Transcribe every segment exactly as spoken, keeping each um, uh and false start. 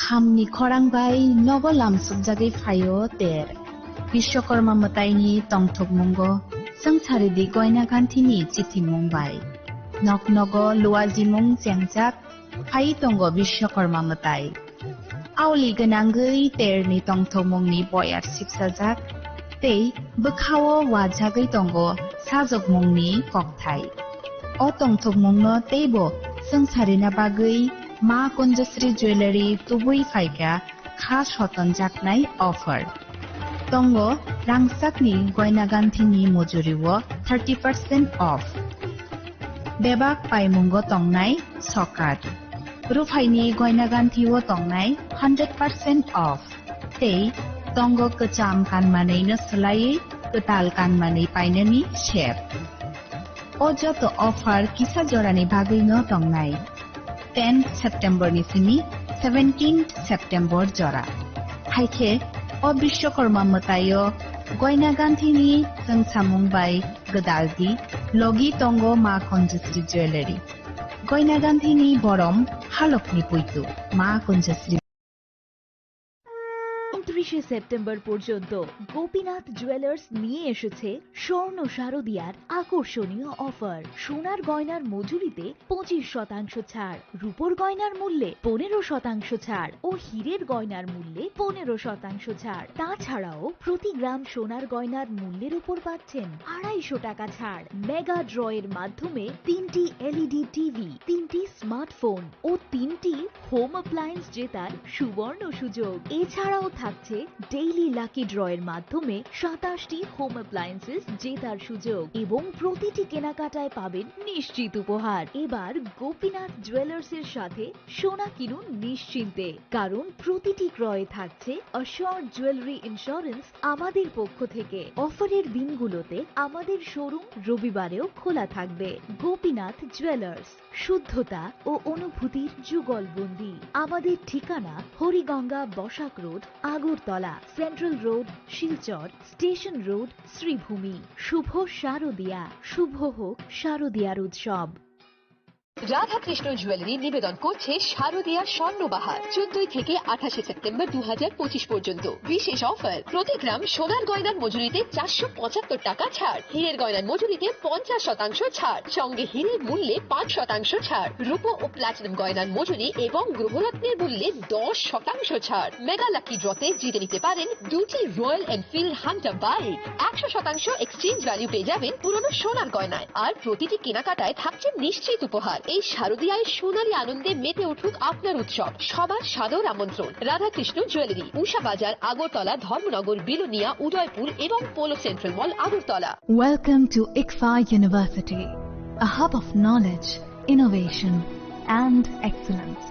Hamni khorang bai nogo lamsukjagwi phaio ter. Bishwakarma mwtaini tongthokmungo swngcharidi Goina Ganthini chithimung bai. Nok nogo luajimung chengjak phai tongo Bishwakarma mwtai. Aoli gwnangwi terni tongthokmungni boyar sipsajak tei bwkhao wajagwi tongo sajokmungni kokthai. O tongthokmungno teibo swngcharina bagwi Ma Kunjasri Jewellery tubui phaikha kha sotonjaknai offer. Tongo rangchakni Goina Ganthini mujurio thirty percent off. Bebak paimungo tongnai sokat. Ruphaini Goina Ganthio tongnai hundred percent off. Tei tongo kwcham kanmanwino swlaiwi kwtal kanmanwi painani sep. O joto offer kisa jorani bagwino tongnai. Tenth September ni simi seventeenth September jora. Haikhe o Bishwakarma mwtaio Goina Ganthini chwngsamung bai gwdaldi logi tongo Ma Kunjasri Jewellery. Goina Ganthini borom halokni puitu Ma Kunjasri. ঊনত্রিশে সেপ্টেম্বর পর্যন্ত গোপীনাথ জুয়েলার্স নিয়ে এসেছে স্বর্ণ শারদিয়ার আকর্ষণীয় অফার। সোনার গয়নার মজুরিতে পঁচিশ শতাংশ ছাড়, রূপোর গয়নার মূল্যে পনেরো শতাংশ ছাড় ও হীরের গয়নার মূল্যে পনেরো শতাংশ ছাড়। তাছাড়াও প্রতি গ্রাম সোনার গয়নার মূল্যের উপর পাচ্ছেন আড়াইশো টাকা ছাড়। মেগা ড্রয়ের মাধ্যমে তিনটি এলইডি টিভি, তিনটি স্মার্টফোন ও তিনটি হোম অ্যাপ্লায়েন্স জেতার সুবর্ণ সুযোগ। এছাড়াও থাকছে ডেইলি লাকি ড্রয়ের মাধ্যমে সাতাশটি হোম অ্যাপ্লায়েন্সেস জেতার সুযোগ এবং প্রতিটি কেনাকাটায় পাবেন নিশ্চিত উপহার। এবার গোপীনাথ জুয়েলার্সের সাথে সোনা কিনুন নিশ্চিন্তে, কারণ প্রতিটি ক্রয়ে থাকছে অ্যাসিওরড জুয়েলারি ইন্স্যুরেন্স আমাদের পক্ষ থেকে। অফারের দিনগুলোতে আমাদের শোরুম রবিবারেও খোলা থাকবে। গোপীনাথ জুয়েলার্স, শুদ্ধতা ও অনুভূতির যুগলবন্দি। আমাদের ঠিকানা Hariganga Basak road, Agartala, central road, Silchar, station road, Sribhumi. শুভ শারদিয়া, শুভ হোক শারদিয়ার উৎসব। রাধাকৃষ্ণ জুয়েলারি নিবেদন করছে শারদিয়া স্বর্ণবাহার, চোদ্দই থেকে আঠাশে সেপ্টেম্বর দু হাজার পঁচিশ পর্যন্ত। বিশেষ অফার, প্রতি গ্রাম সোনার গয়নার মজুরিতে চারশো পঁচাত্তর টাকা ছাড়, হীরের গয়নার মজুরিতে পঞ্চাশ শতাংশ ছাড়, সঙ্গে হীরের মূল্যে পাঁচ শতাংশ ছাড়, রূপো ও প্লাটিনাম গয়নার মজুরি এবং গ্রহরত্নের মূল্যে দশ শতাংশ ছাড়। মেগা লাকি ড্রতে জিতে নিতে পারেন দুটি রয়্যাল এনফিল্ড হান্টার বাইক, একশো শতাংশ এক্সচেঞ্জ ভ্যালু পেয়ে যাবেন পুরনো সোনার গয়নায়। আর প্রতিটি কেনাকাটায় থাকছে নিশ্চিত উপহার। এই শারদিয়ায় সোনালী আনন্দে মেতে উঠুক আপনার উৎসব। সবার সাদর আমন্ত্রণ। রাধাকৃষ্ণ জুয়েলারি, উষা বাজার, আগরতলা, ধর্মনগর, বিলোনিয়া, উদয়পুর এবং polo central mall, Agartala. Welcome to ICFAI University, a hub of knowledge, innovation, and excellence.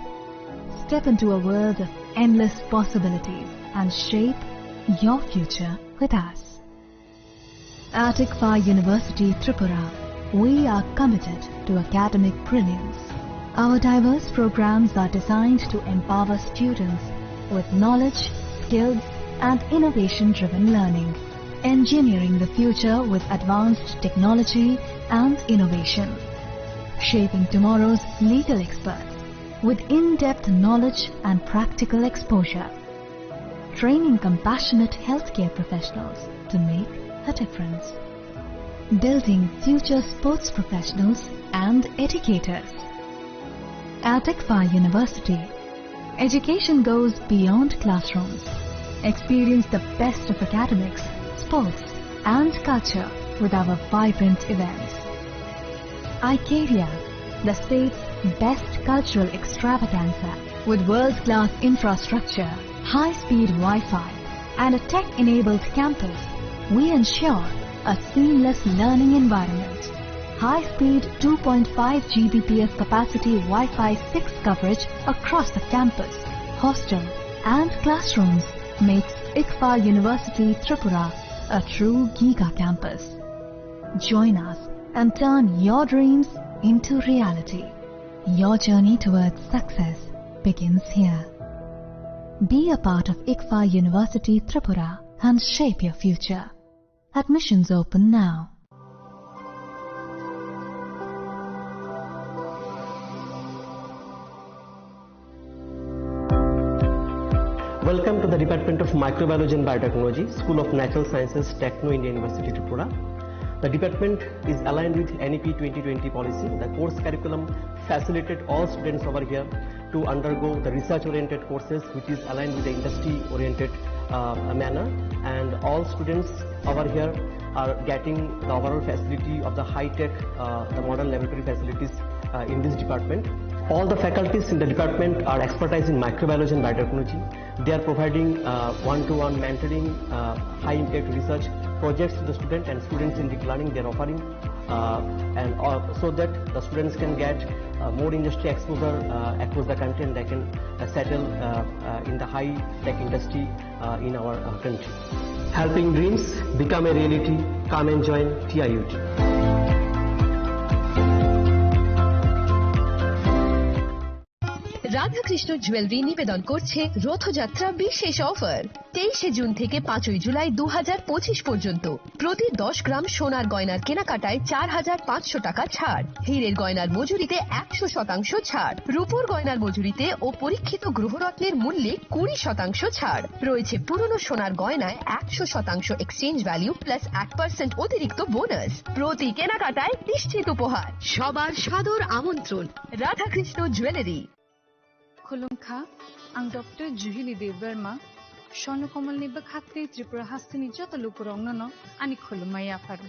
Step into a world of endless possibilities and shape your future with us. At ICFAI University Tripura, we are committed to academic brilliance. Our diverse programs are designed to empower students with knowledge, skills, and innovation driven learning, engineering the future with advanced technology and innovation, shaping tomorrow's legal experts with in depth knowledge and practical exposure, training compassionate healthcare professionals to make a difference, building future sports professionals and educators. At ICFAI University, education goes beyond classrooms. Experience the best of academics, sports, and culture with our vibrant events. Icaria, the state's best cultural extravaganza. With world-class infrastructure, high-speed Wi-Fi, and a tech-enabled campus, we ensure a seamless learning environment. High-speed two point five G B P S capacity Wi-Fi six coverage across the campus, hostel, and classrooms makes ICFAI University Tripura a true giga campus. Join us and turn your dreams into reality. Your journey towards success begins here. Be a part of ICFAI University Tripura and shape your future. Admissions open now. The Department of Microbiology and Biotechnology, School of Natural Sciences, Techno India University, Tripura. The department is aligned with N E P twenty twenty policy. The course curriculum facilitated all students over here to undergo the research-oriented courses, which is aligned with the industry-oriented, uh, manner. And all students over here are getting the overall facility of the high-tech, uh, the modern laboratory facilities, uh, in this department. All the faculties in the department are expertise in microbiology and biotechnology. They are providing, uh, one-to-one mentoring, uh, high-impact research projects to the student and students-centric learning they are offering, uh, and, uh, so that the students can get, uh, more industry exposure, uh, across the country, and they can, uh, settle, uh, uh, in the high-tech industry, uh, in our, uh, country. Helping dreams become a reality. Come and join T I U T. Radhakrishna jewellery নিবেদন করছে রথযাত্রা বিশেষ অফার। তেইশে জুন থেকে পাঁচই জুলাই দু হাজার পঁচিশ পর্যন্ত প্রতি দশ গ্রাম সোনার গয়নার কেনাকাটায় চার হাজার পাঁচশো টাকা ছাড়, হীরের গয়নার মজুরিতে একশো শতাংশ ছাড়, রূপোর গয়নার মজুরিতে ও পরীক্ষিত গ্রহরত্নের মূল্যে কুড়ি শতাংশ ছাড় রয়েছে। পুরনো সোনার গয়নায় একশো শতাংশ এক্সচেঞ্জ ভ্যালু প্লাস এক পার্সেন্ট অতিরিক্ত বোনাস। প্রতি কেনাকাটায় নিশ্চিত উপহার। সবার সাদর আমন্ত্রণ Radhakrishna jewellery. Khulumkha, ang Doctor Juhili Debbarma, Swarno Komolni bwkhak tei Tripura hasteni joto lukurokno no ani khulumma yapharo.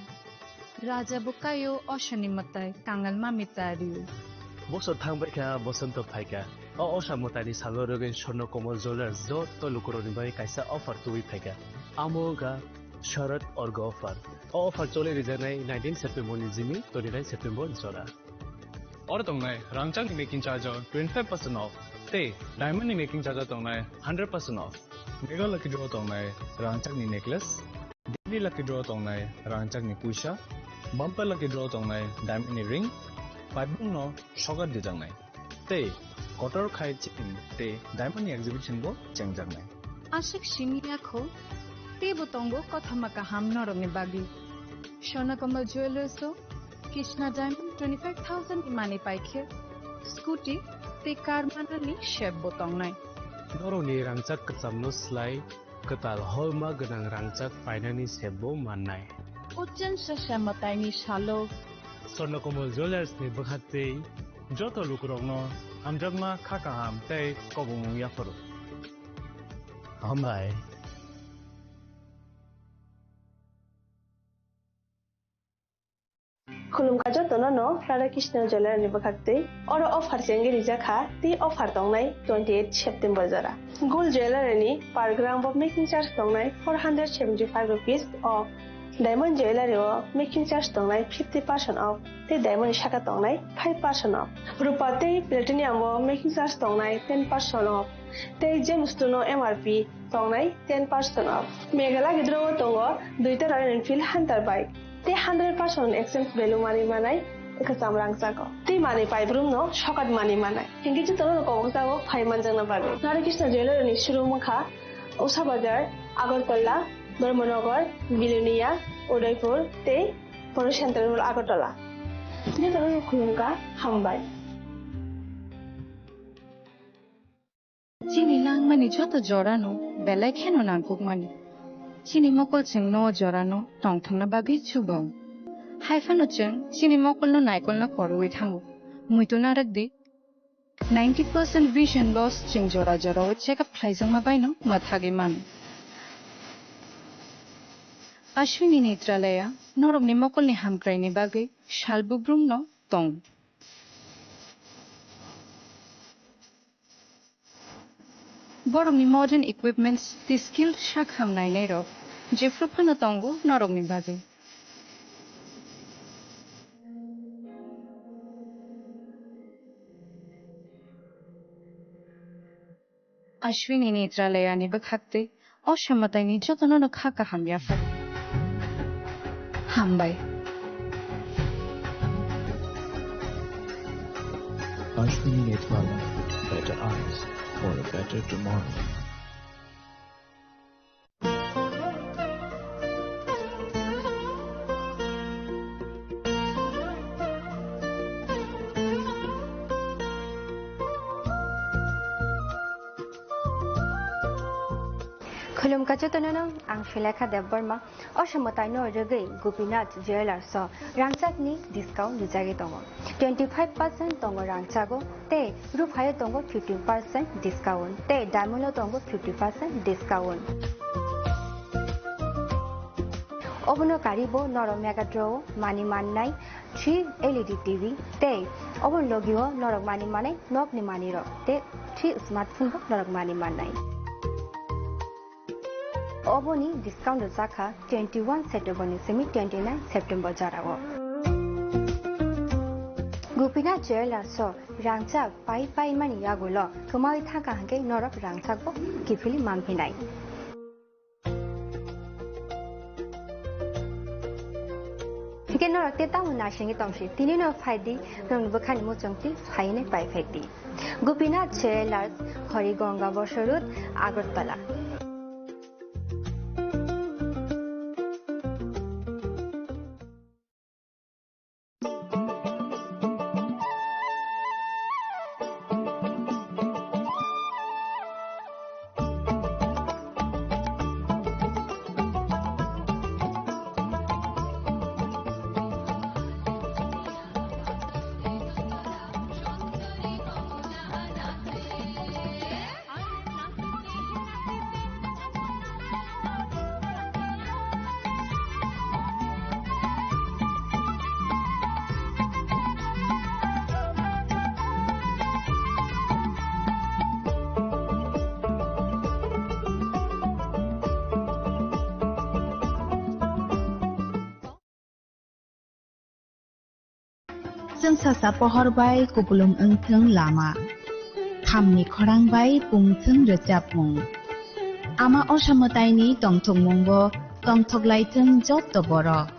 Raja bo kaio, osani mwtai, kangal mami tario. Bosor thangbaikha, bosonto phaikha. O osa mwtaini salo rwgwi Swarno Komol Jewellers joto lukurokni bagwi kaisa offer tubui phaikha. Amo wngkha Sharad Orgo offer. O offer choli rijaknai nineteen September ni jimi twenty nine September ni jora. Oro tongnai rangchakni making charge o twenty five percent off tei diamond ni making charge o tongnai hundred percent off. Mega lucky draw tongnai rangchakni necklace, daily lucky draw tongnai rangchakni puisa, bumper lucky draw tongnai diamond ni ring, paibung no sokat dijaknai. Tei kotor khai chain tei diamond ni exhibition bo chengjaknai. Aswk simi yakho, teibo tongo kothoma kaham norokni bagwi. Swarno Komol Jewellers o Krishna Diamond twenty five thousand ni manwi paikhe scooty tei car manani sep bo tongnai. Norokni rangchak kwchamno slai kwtal holma gwnang rangchak painani sep bo mannai. O chwngsa se mwtaini salo. Swarno Komol Jewellers ni bwkhak tei joto lukurokno hamjakma kha kaham tei kobongmung yapharo. Hambai. Khulumkha jotono no Radha Krishna Jewellery ni bwkhak twi. Oro offer chengwi rijak kha, tei offer tongnai twenty eight September jora. Gold Jewellery ni per gram bo making charge tongnai four hundred seventy five rupees off. Diamond Jewellery o making charge tongnai fifty percent off, tei diamond ni saka tongnai five percent off. Rupa tei platinum o making charge tongnai ten percent off, tei gems no M R P tongnai ten percent off. Meghalaya gidro o tongo duita Royal Enfield Hunter bike. Tei hundred percent exchange value manwi manai kwcham rangchak o. Tei manwi paibrum no sokat manwi manai. Hinkhe jotono no kobok jago phai manjakna bagwi. Radha Krishna Jewellery ni showroom wngkha Usha Bazar, Agartala, Dharmanagar, Bilonia, Udaipur tei Polo Central Mall Agartala. Jotono no khulumkha, hambai. Chini langmani joto jorano belai kheno nangkukmani. Chini mokol chwngno o jorano tongthokna bagwi chugo. Haiphano chwng chini mokolno naikolno korwi thango. Muitu narwk di. Ninety percent vision loss chwng jora jorao check up khlaijakma baino mwthagwi mano. Ashwini Netralaya norokni mokolni hamkraini bagwi sal bubrumno tong. Borokni modern equipments tei skilled sakham nainairok jephru phano tongo norokni bagwi. Ashwini Netralaya ni bwkhak tei o samataini jotono no kha kaham yaphar. Hambai. Ashwini Netralaya, better eyes for a better tomorrow. Khulumkha jotono no, ang Sulekha Debbarma. O samwtai no rwgwi Gopinath Jewellers o rangchak ni discount rijagwi tongo. Twenty five percent tongo rangchago tei ruphaio tongo fifteen percent discount tei diamond o tongo fifty percent discount. Obono karibo norok mega draw o mani mannai three L E D T V tei obo logio norok mani manai nokni manirok tei three smartphone bo norok mani mannai. Oboni discount rwjakha twenty one September ni simi twenty nine September jorao. Gopinath Jewellers o rangchak pai pai mani yagulo kwmawi thangkha hwnkhe norok rangchak bo kiphilwi manphinai. Hwnkhe norok tei tamo naisingwi tongsi, tini no phaidi, norokni bwkhani muchungtwi phainai pai phaidi. Gopinath Jewellers, Horigonga Bosor Road, Agartala. Chwng sasa pohor bai kupulung wngthwng lama, thamni khorang bai pungthwng rwchapmung. Ama osa mwtaini tongthokmungbo tongthok laithwng jotto borok.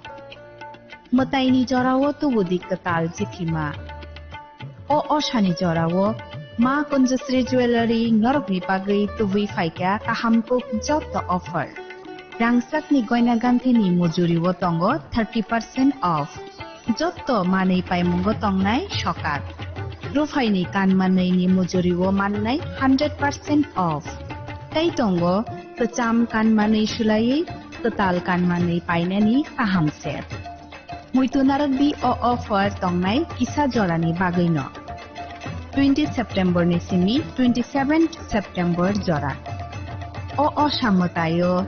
Mwtaini jorao tubudi kwtal chithima. O osani jorao Ma Kunjusri Jewellery norokni bagwi tubui phaikha kaham kuk jotto offer. Rangchakni goina ganthini mujuribo tongo thirty percent off. Jotto manwi paimungo tongnai sokat. Ruphaini kanmanwini mujuribo mannai hundred percent off. Tei tongo kwcham kanmanwi sulaiwi kwtal kanmanwi painani kaham set. Muitu narwkdi o offer tongnai kisa jorani bagwino. Twenty September ni simi twenty seven September jora. O osa mwtaio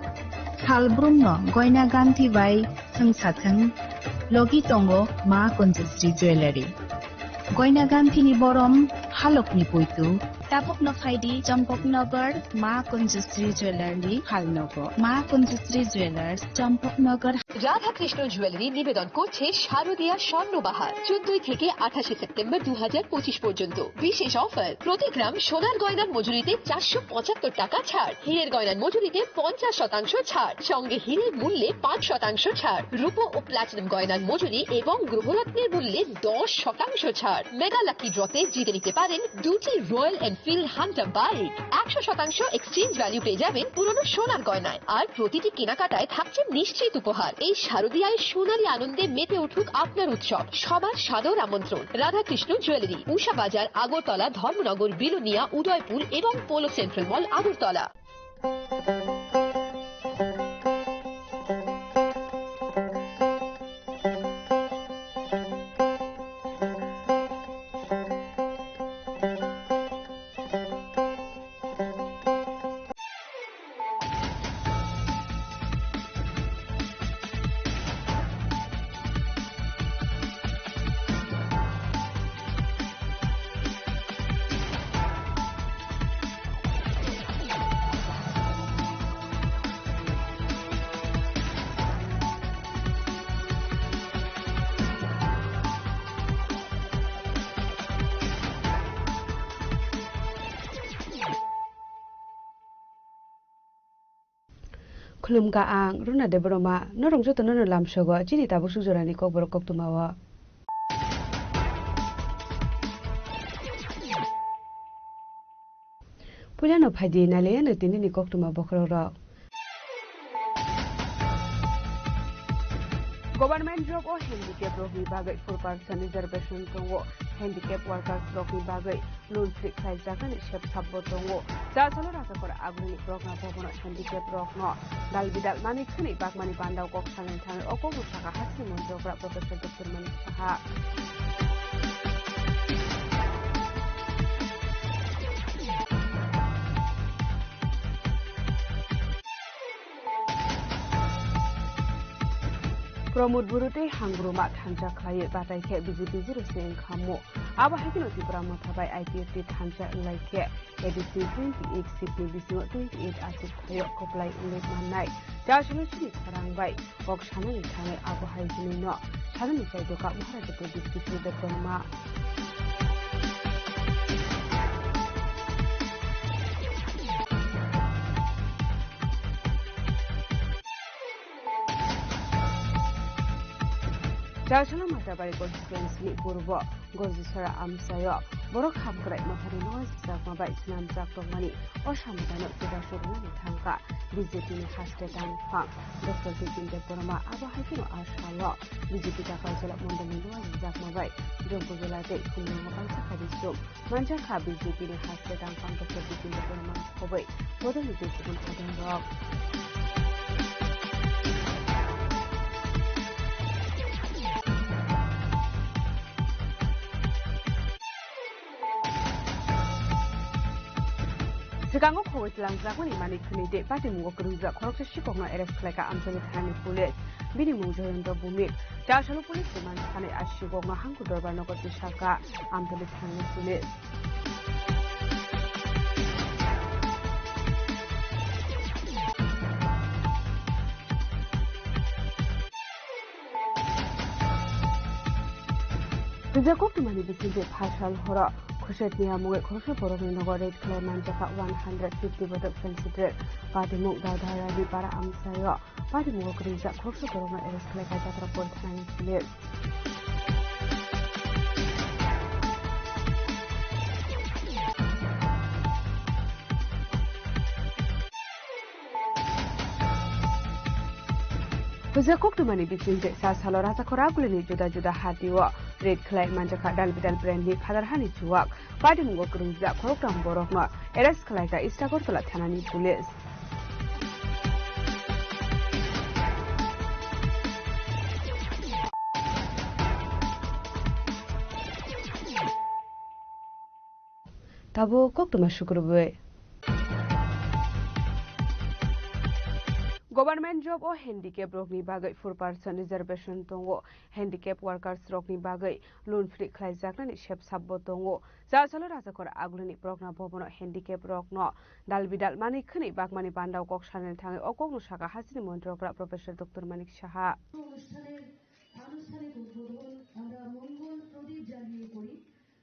salbrumno goina ganthi bai chwngsathwng logi tongo Ma Kunjusri Jewellery. Goina ganthini borom halokni puitu. Tabukno phaidi Champaknagar Ma Kunjusri Jewellery-ni phalnogo. Ma Kunjusri Jewellers, Champaknagar. Radhakrishna jewellery নিবেদন করছে শারদীয়া স্বর্ণবাহার, চোদ্দই থেকে আঠাশে সেপ্টেম্বর দু হাজার পঁচিশ পর্যন্ত। বিশেষ অফার, প্রতি গ্রাম সোনার গয়নার মজুরিতে চারশো পঁচাত্তর টাকা ছাড়, হীরের গয়নার মজুরিতে পঞ্চাশ শতাংশ ছাড়, সঙ্গে হীরের মূল্যে পাঁচ শতাংশ ছাড়, রূপো ও প্লাটিনাম গয়নার মজুরি এবং গ্রহরত্নের মূল্যে দশ শতাংশ ছাড়। মেগা লাকি ড্রতে জিতে নিতে পারেন দুটি রয়্যাল এনফিল্ড হান্টার বাইক, একশো শতাংশ এক্সচেঞ্জ ভ্যালু পেয়ে যাবেন পুরনো সোনার গয়নায়, আর প্রতিটি কেনাকাটায় থাকছে নিশ্চিত উপহার। এই শারদীয়ায় সোনালী আনন্দে মেতে উঠুক আপনার উৎসব। সবার সাদর আমন্ত্রণ। রাধাকৃষ্ণ জুয়েলারি, উষা বাজার, আগরতলা, ধর্মনগর, বিলোনিয়া, উদয়পুর এবং polo central mall, Agartala. Khulumkha ang Runa Debbarma, norok jotono no lamsogo chini tabuk suk jorani kokborok koktwma o. Puilano phaidi nailaiano tinini koktwma bokhorok rok. Government job o handicap rokni bagwi four percent reservation tongo. Handicap workers rokni bagwi loan free khlaijaknani sep sabbo tongo. Chasalo Rajakhor Agulini Progna Bhabono handicap rokno dal bidal manwi khwnwi bakmani bandao kok sanani thangwi o kokno sakha hasteni montri okra Professor Doctor Manik Saha. Pramod Buru tei Hangruma thansa khlaiwi batai khe B J P zero se wngkha mo. Abo hai kheno Tipra Motha bai I P F T thansa wnglai khe A D C twenty eight seat ni bisingo twenty eight a seat khlaio kwplai wngwi mannai. Chasalo chini khorang bai kok sanani thangwi abo hai hwnwino sanani chai doka Maharaja Pradyut Kishore Debbarma. Chasalo Matabari constituency ni purbo Gorjisora amchaio borok hamkrai mothani nogo jakma bai swnamjak tongmani o samudano chubachu rwnani thangkha B J P ni haste tangphang Doctor Bipin Debbarma. Abo hai kheno a salo B J P Dakarjala mondolni nogo jakma bai Jompuijala tei Khumulwngo bangsa kha bisum. Manjakha B J P ni haste tangphang Doctor Bipin Debbarma khobwi bodolni tei kubun hajangrok. Swkango khobwi twlangjakmani manwi khwnwi tei patimungo kwrwngjak khoroksa sikokno arrest khlaikha Amchaini thanani police. Bini mung Jayanta Bhumik. Chasalo police remand sanwi a sikokno Hangku Dorbar Nagar tisaka Amtali thanani police. Rijak koktwmani bisingtwi phasal horo Khoshetni amungwi khoroksa borokni nogo raid khlai manjakha one hundred fifty botok felsitrek. Patimung Dadharani para amchaio Patimung o kwrwijak khoroksa borokno arrest khlai kha Jatrapur thanani police. Hwja koktwmani bisingtwi sa salo Rajakhor Agulini juda juda hatio raid khlai manjakha dal bidal brandni phadarhani chuwak. Patimungo kwrwngjak khoroktham borokno arrest khlaikha East Agartala thanani police. Tabuk koktwma sukrubwi. Government job o handicap rokni bagwi four percent reservation tongo. Handicap workers rokni bagwi loan free khlaijaknani sep sabbo tongo. Chasalo Rajakhor Agulini Progna Bhabono handicap rokno dal bidal manwi khwnwi bakmani bandao kok sanani thangwi o kokno sakha hasteni montri okra Professor Doctor Manik Saha. অনুষ্ঠানের আনুষ্ঠানিক উদ্বোধন আমরা মঙ্গল প্রদীপ জ্বালিয়ে করি।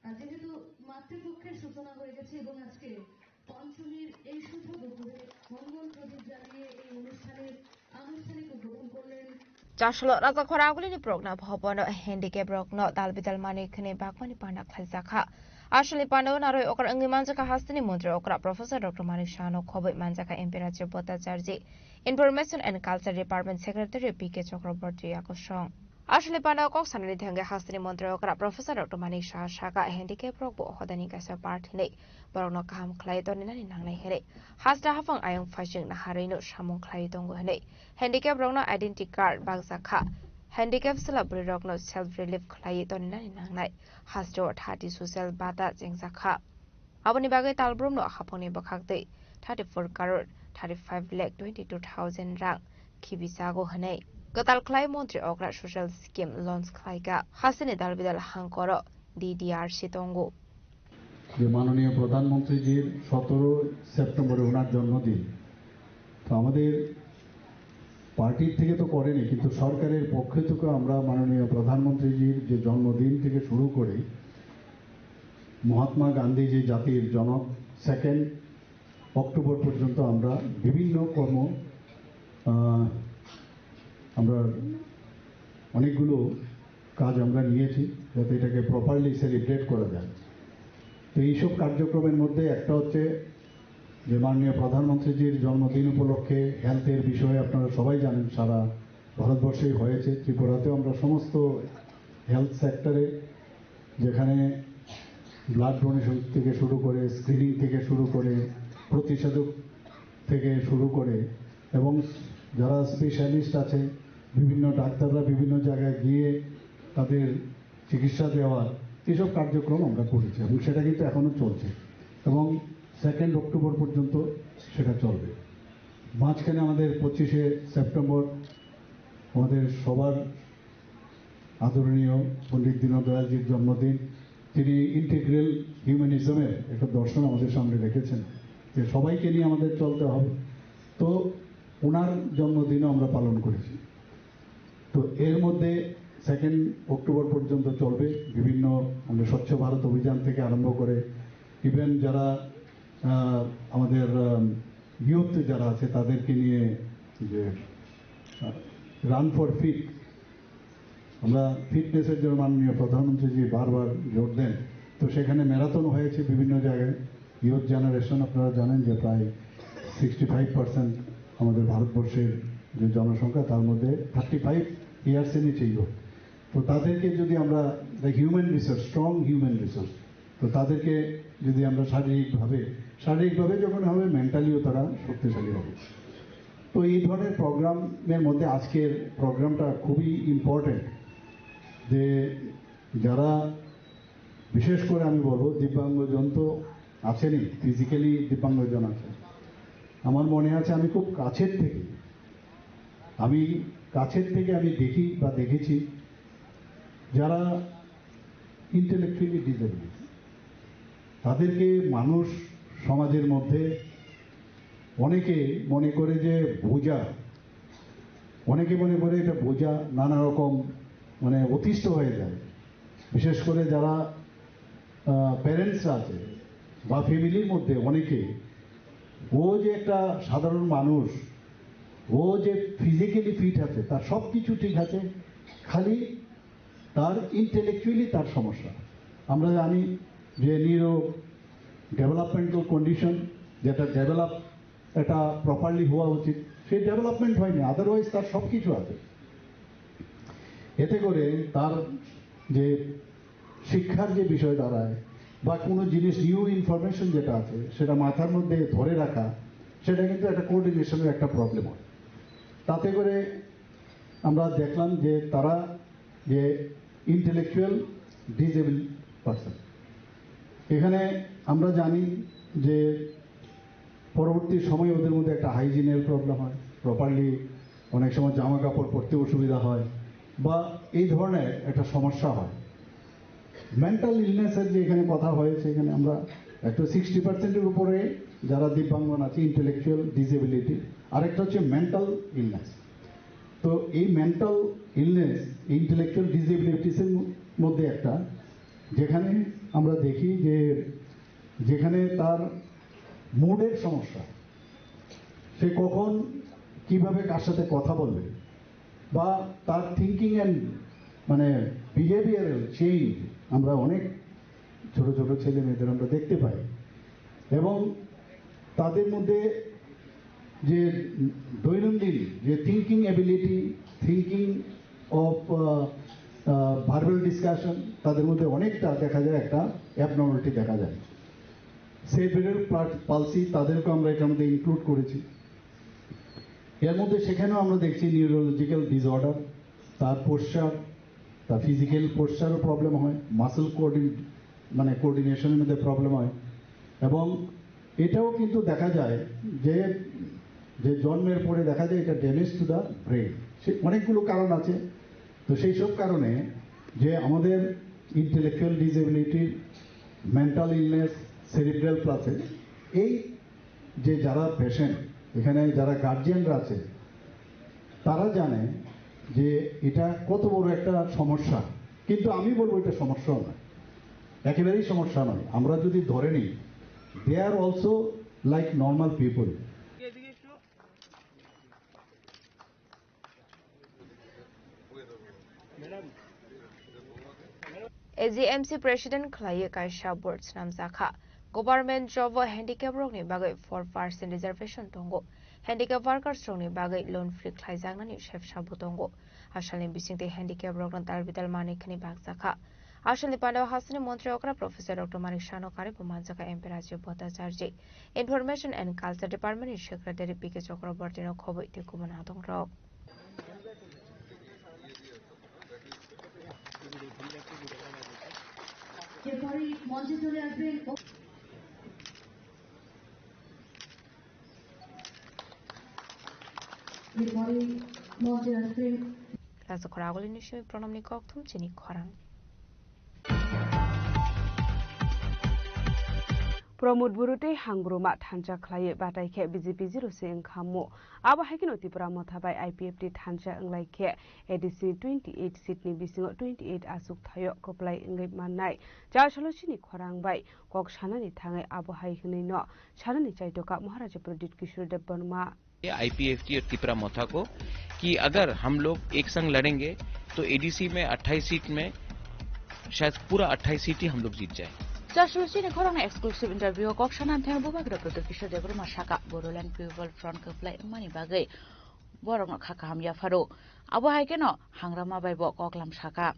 আর যেহেতু মাতৃপক্ষের সূচনা হয়ে গেছে এবং আজকে পঞ্চমীর এই শুভ দুপুরে মঙ্গল প্রদীপ জ্বালিয়ে এই অনুষ্ঠানের আনুষ্ঠানিক উদ্বোধন করলেন Chasalo Rajakhor Agulini Progna Bhabono handicap rokno dal bidal manwi khwnwi bakmani panda khlaijakha. Aswlni pandao narwi okra wngwi manjakha hasteni montri okra Professor Doctor Manik Sahano khobwi manjakha M P Rajya Bhattacharjee, Information and Culture Department Secretary P K Chakraborty yakosong. Aswlni pandao kok sanani thangwi hasteni montri okra Professor Doctor Manik Saha sakha handicap rokbo hodani kaisa part hinwi borokno kaham khlai toninani nangnai hinwi. Haste haphang ayang phaising naharwino samung khlai tongo hinwi. Handicap rokno identity card bakjakha. Handicap chwla bwrwirokno self relief khlai toninani nangnai. Hasteo thati social bata chengjakha. Aboni bagwi talbrumno haphangni bwkhaktwi thirty four crore thirty five lakh twenty two thousand rang khibijago hwnwi kwtal khlai montri okra social scheme launch khlaikha. Hasteni dalbidal hangkoro D D R C tongo. যে মাননীয় প্রধানমন্ত্রীজির সতেরো সেপ্টেম্বরে ওনার জন্মদিন, তো আমাদের পার্টির থেকে তো করেনি, কিন্তু সরকারের পক্ষ থেকে আমরা মাননীয় প্রধানমন্ত্রীজির যে জন্মদিন থেকে শুরু করে মহাত্মা গান্ধী যে জাতির জনক, সেকেন্ড অক্টোবর পর্যন্ত আমরা বিভিন্ন কর্ম, আহ, আমরা অনেকগুলো কাজ আমরা নিয়েছি, যাতে এটাকে প্রপারলি সেলিব্রেট করা যায়। তো এইসব কার্যক্রমের মধ্যে একটা হচ্ছে যে মাননীয় প্রধানমন্ত্রীজির জন্মদিন উপলক্ষে হেলথের বিষয়ে আপনারা সবাই জানেন, সারা ভারতবর্ষেই হয়েছে। ত্রিপুরাতেও আমরা সমস্ত হেলথ সেক্টরে, যেখানে ব্লাড ডোনেশন থেকে শুরু করে, স্ক্রিনিং থেকে শুরু করে, প্রতিষেধক থেকে শুরু করে, এবং যারা স্পেশালিস্ট আছে, বিভিন্ন ডাক্তাররা বিভিন্ন জায়গায় গিয়ে তাদের চিকিৎসা দেওয়া, এইসব কার্যক্রম আমরা করেছি এবং সেটা কিন্তু এখনও চলছে এবং সেকেন্ড অক্টোবর পর্যন্ত সেটা চলবে। মাঝখানে আমাদের পঁচিশে সেপ্টেম্বর আমাদের সবার আদরণীয় পণ্ডিত দীনদয়ালজির জন্মদিন। তিনি ইন্টিগ্রাল হিউম্যানিজমের একটা দর্শন আমাদের সামনে রেখেছেন, যে সবাইকে নিয়ে আমাদের চলতে হবে। তো ওনার জন্মদিনও আমরা পালন করেছি। তো এর মধ্যে সেকেন্ড অক্টোবর পর্যন্ত চলবে বিভিন্ন, মানে, স্বচ্ছ ভারত অভিযান থেকে আরম্ভ করে, ইভেন যারা, আহ, আমাদের ইউথ যারা আছে, তাদেরকে নিয়ে যে রান ফর ফিট, আমরা ফিটনেসের জন্য মাননীয় প্রধানমন্ত্রীজি বারবার জোর দেন। তো সেখানে ম্যারাথন হয়েছে বিভিন্ন জায়গায়। ইউথ জেনারেশন, আপনারা জানেন যে প্রায় সিক্সটি ফাইভ পার্সেন্ট আমাদের ভারতবর্ষের যে জনসংখ্যা, তার মধ্যে থার্টি ফাইভ ইয়ার্সের নিচে ইউথ। তো তাদেরকে যদি আমরা human resource, strong human resource, তো তাদেরকে যদি আমরা শারীরিকভাবে, শারীরিকভাবে যখন হবে, মেন্টালিও তারা শক্তিশালী হবে। তো এই ধরনের প্রোগ্রামের মধ্যে আজকের প্রোগ্রামটা খুবই ইম্পর্টেন্ট, যে যারা, বিশেষ করে আমি বলবো, দিব্যাঙ্গজন তো আছেনই, ফিজিক্যালি দিব্যাঙ্গজন আছে। আমার মনে আছে, আমি খুব কাছের থেকে, আমি কাছের থেকে আমি দেখি বা দেখেছি, যারা ইন্টেলেকচুয়ালি ডিসেবল, তাদেরকে মানুষ সমাজের মধ্যে অনেকে মনে করে যে বোঝা, অনেকে মনে করে এটা বোঝা, নানা রকম, মানে, অতিষ্ঠ হয়ে যায়। বিশেষ করে যারা প্যারেন্টসরা আছে বা ফ্যামিলির মধ্যে অনেকে, ও যে একটা সাধারণ মানুষ, ও যে ফিজিক্যালি ফিট আছে, তার সব কিছু ঠিক আছে, খালি তার ইন্টেলেকচুয়ালি তার সমস্যা। আমরা জানি যে নিউরো ডেভেলপমেন্টাল কন্ডিশন, যেটা ডেভেলপ, এটা প্রপারলি হওয়া উচিত, সেই ডেভেলপমেন্ট হয়নি, আদারওয়াইজ তার সব কিছু আছে। এতে করে তার যে শিক্ষার যে বিষয় দাঁড়ায় বা কোনো জিনিস, নিউ ইনফরমেশন যেটা আছে, সেটা মাথার মধ্যে ধরে রাখা, সেটা কিন্তু একটা কোঅর্ডিনেশনের একটা প্রবলেম হয়। তাতে করে আমরা দেখলাম যে তারা যে ইন্টেলেকচুয়াল ডিসেবল পার্সন, এখানে আমরা জানি যে পরবর্তী সময়ে ওদের মধ্যে একটা হাইজিনের প্রবলেম হয়, প্রপারলি অনেক সময় জামা কাপড় পরতে অসুবিধা হয়, বা এই ধরনের একটা সমস্যা হয়। মেন্টাল ইলনেসের যে এখানে কথা হয়েছে, এখানে আমরা একটু সিক্সটি পার্সেন্টের উপরে যারা দিব্যাঙ্গন আছে, ইন্টেলেকচুয়াল ডিসেবিলিটি, আরেকটা হচ্ছে মেন্টাল ইলনেস। তো এই মেন্টাল ইলনেস, ইন্টেলেকচুয়াল ডিসেবিলিটিসের মধ্যে একটা, যেখানে আমরা দেখি যে, যেখানে তার মুডের সমস্যা, সে কখন কিভাবে কার সাথে কথা বলবে, বা তার থিঙ্কিং অ্যান্ড, মানে, বিহেভিয়ারাল চেঞ্জ আমরা অনেক ছোট ছোট ছেলে মেয়েদের আমরা দেখতে পাই। এবং তাদের মধ্যে যে দৈনন্দিন যে thinking ability, thinking of verbal discussion, তাদের মধ্যে অনেকটা দেখা যায় একটা অ্যাবনর্মালিটি দেখা যায়। সেরিব্রাল পালসি, তাদেরকে আমরা এটার মধ্যে ইনক্লুড করেছি। এর মধ্যে সেখানেও আমরা দেখছি নিউরোলজিক্যাল ডিসঅর্ডার, তার পোশ্চার, তার ফিজিক্যাল পোশ্চারও প্রবলেম হয়, মাসল কোঅর্ডিন, মানে, কোঅর্ডিনেশনের মধ্যে প্রবলেম হয়। এবং এটাও কিন্তু দেখা যায় যে, যে জন্মের পরে দেখা যায় এটা ড্যামেজ টু দ্য ব্রেন। সে অনেকগুলো কারণ আছে। তো সেই সব কারণে যে আমাদের intellectual disability, mental illness, cerebral প্লাসে, এই যে যারা পেশেন্ট, এখানে যারা গার্জিয়ানরা আছে, তারা জানে যে এটা কত বড় একটা সমস্যা। কিন্তু আমি বলবো, এটা সমস্যাও নয়, একেবারেই সমস্যা নয়। আমরা যদি ধরে নিই, they are also like normal people. A G M C President khlaiwi kaisa board swnamjakha. Government job o handicap rokni bagwi four percent reservation tongo. Handicap workers rokni bagwi loan free khlaijaknani sebsa bo tongo. Asalni bisingtwi handicap rokno dalbidal manwi khani bakjakha. Asalni pandao hasteni montri okra Professor Doctor Manik Sano karibo manjakha M P Rajiv Bhattacharjee, Information and Culture Department ni Secretary P K Chakraborty no khobwi tei kubun adongrok. এরপরে মঞ্চে চলে আসবেন এরপরে মঞ্চে আসবেন Rajakhor agulini simi pranamni kokthum chini khorang. Pramod Buru tei Hangruma thansa khlaiwi batai khe B J P zero se wngkha mo. Abo hai kheno Tipra Motha bai I P F T thansa wnglai khe A D C ni twenty eight seat ni bisingo twenty eight achuk thaio kwplai wngwi mannai. Char salo chini khorang bai kok sanani thangwi abo hai hwnwi no sanani chaitoka Maharaja Pradyut Kishore Debbarma. IPFT और तिपरा मोथा को कि अगर हम लोग एक संग लड़ेंगे तो एडीसी में अट्ठाईस सीट में शायद पूरा अट्ठाईस सीट ही हम लोग जीत जाए। Char salo chini khorang exclusive interview kok sanan thang Bubagra Pradyut Kishore Debbarma saka Bodoland People Front kwplai wngmani bagwi borokno kha kaham yapharo. Abo hai kheno Hangrama bai bo koklam saka.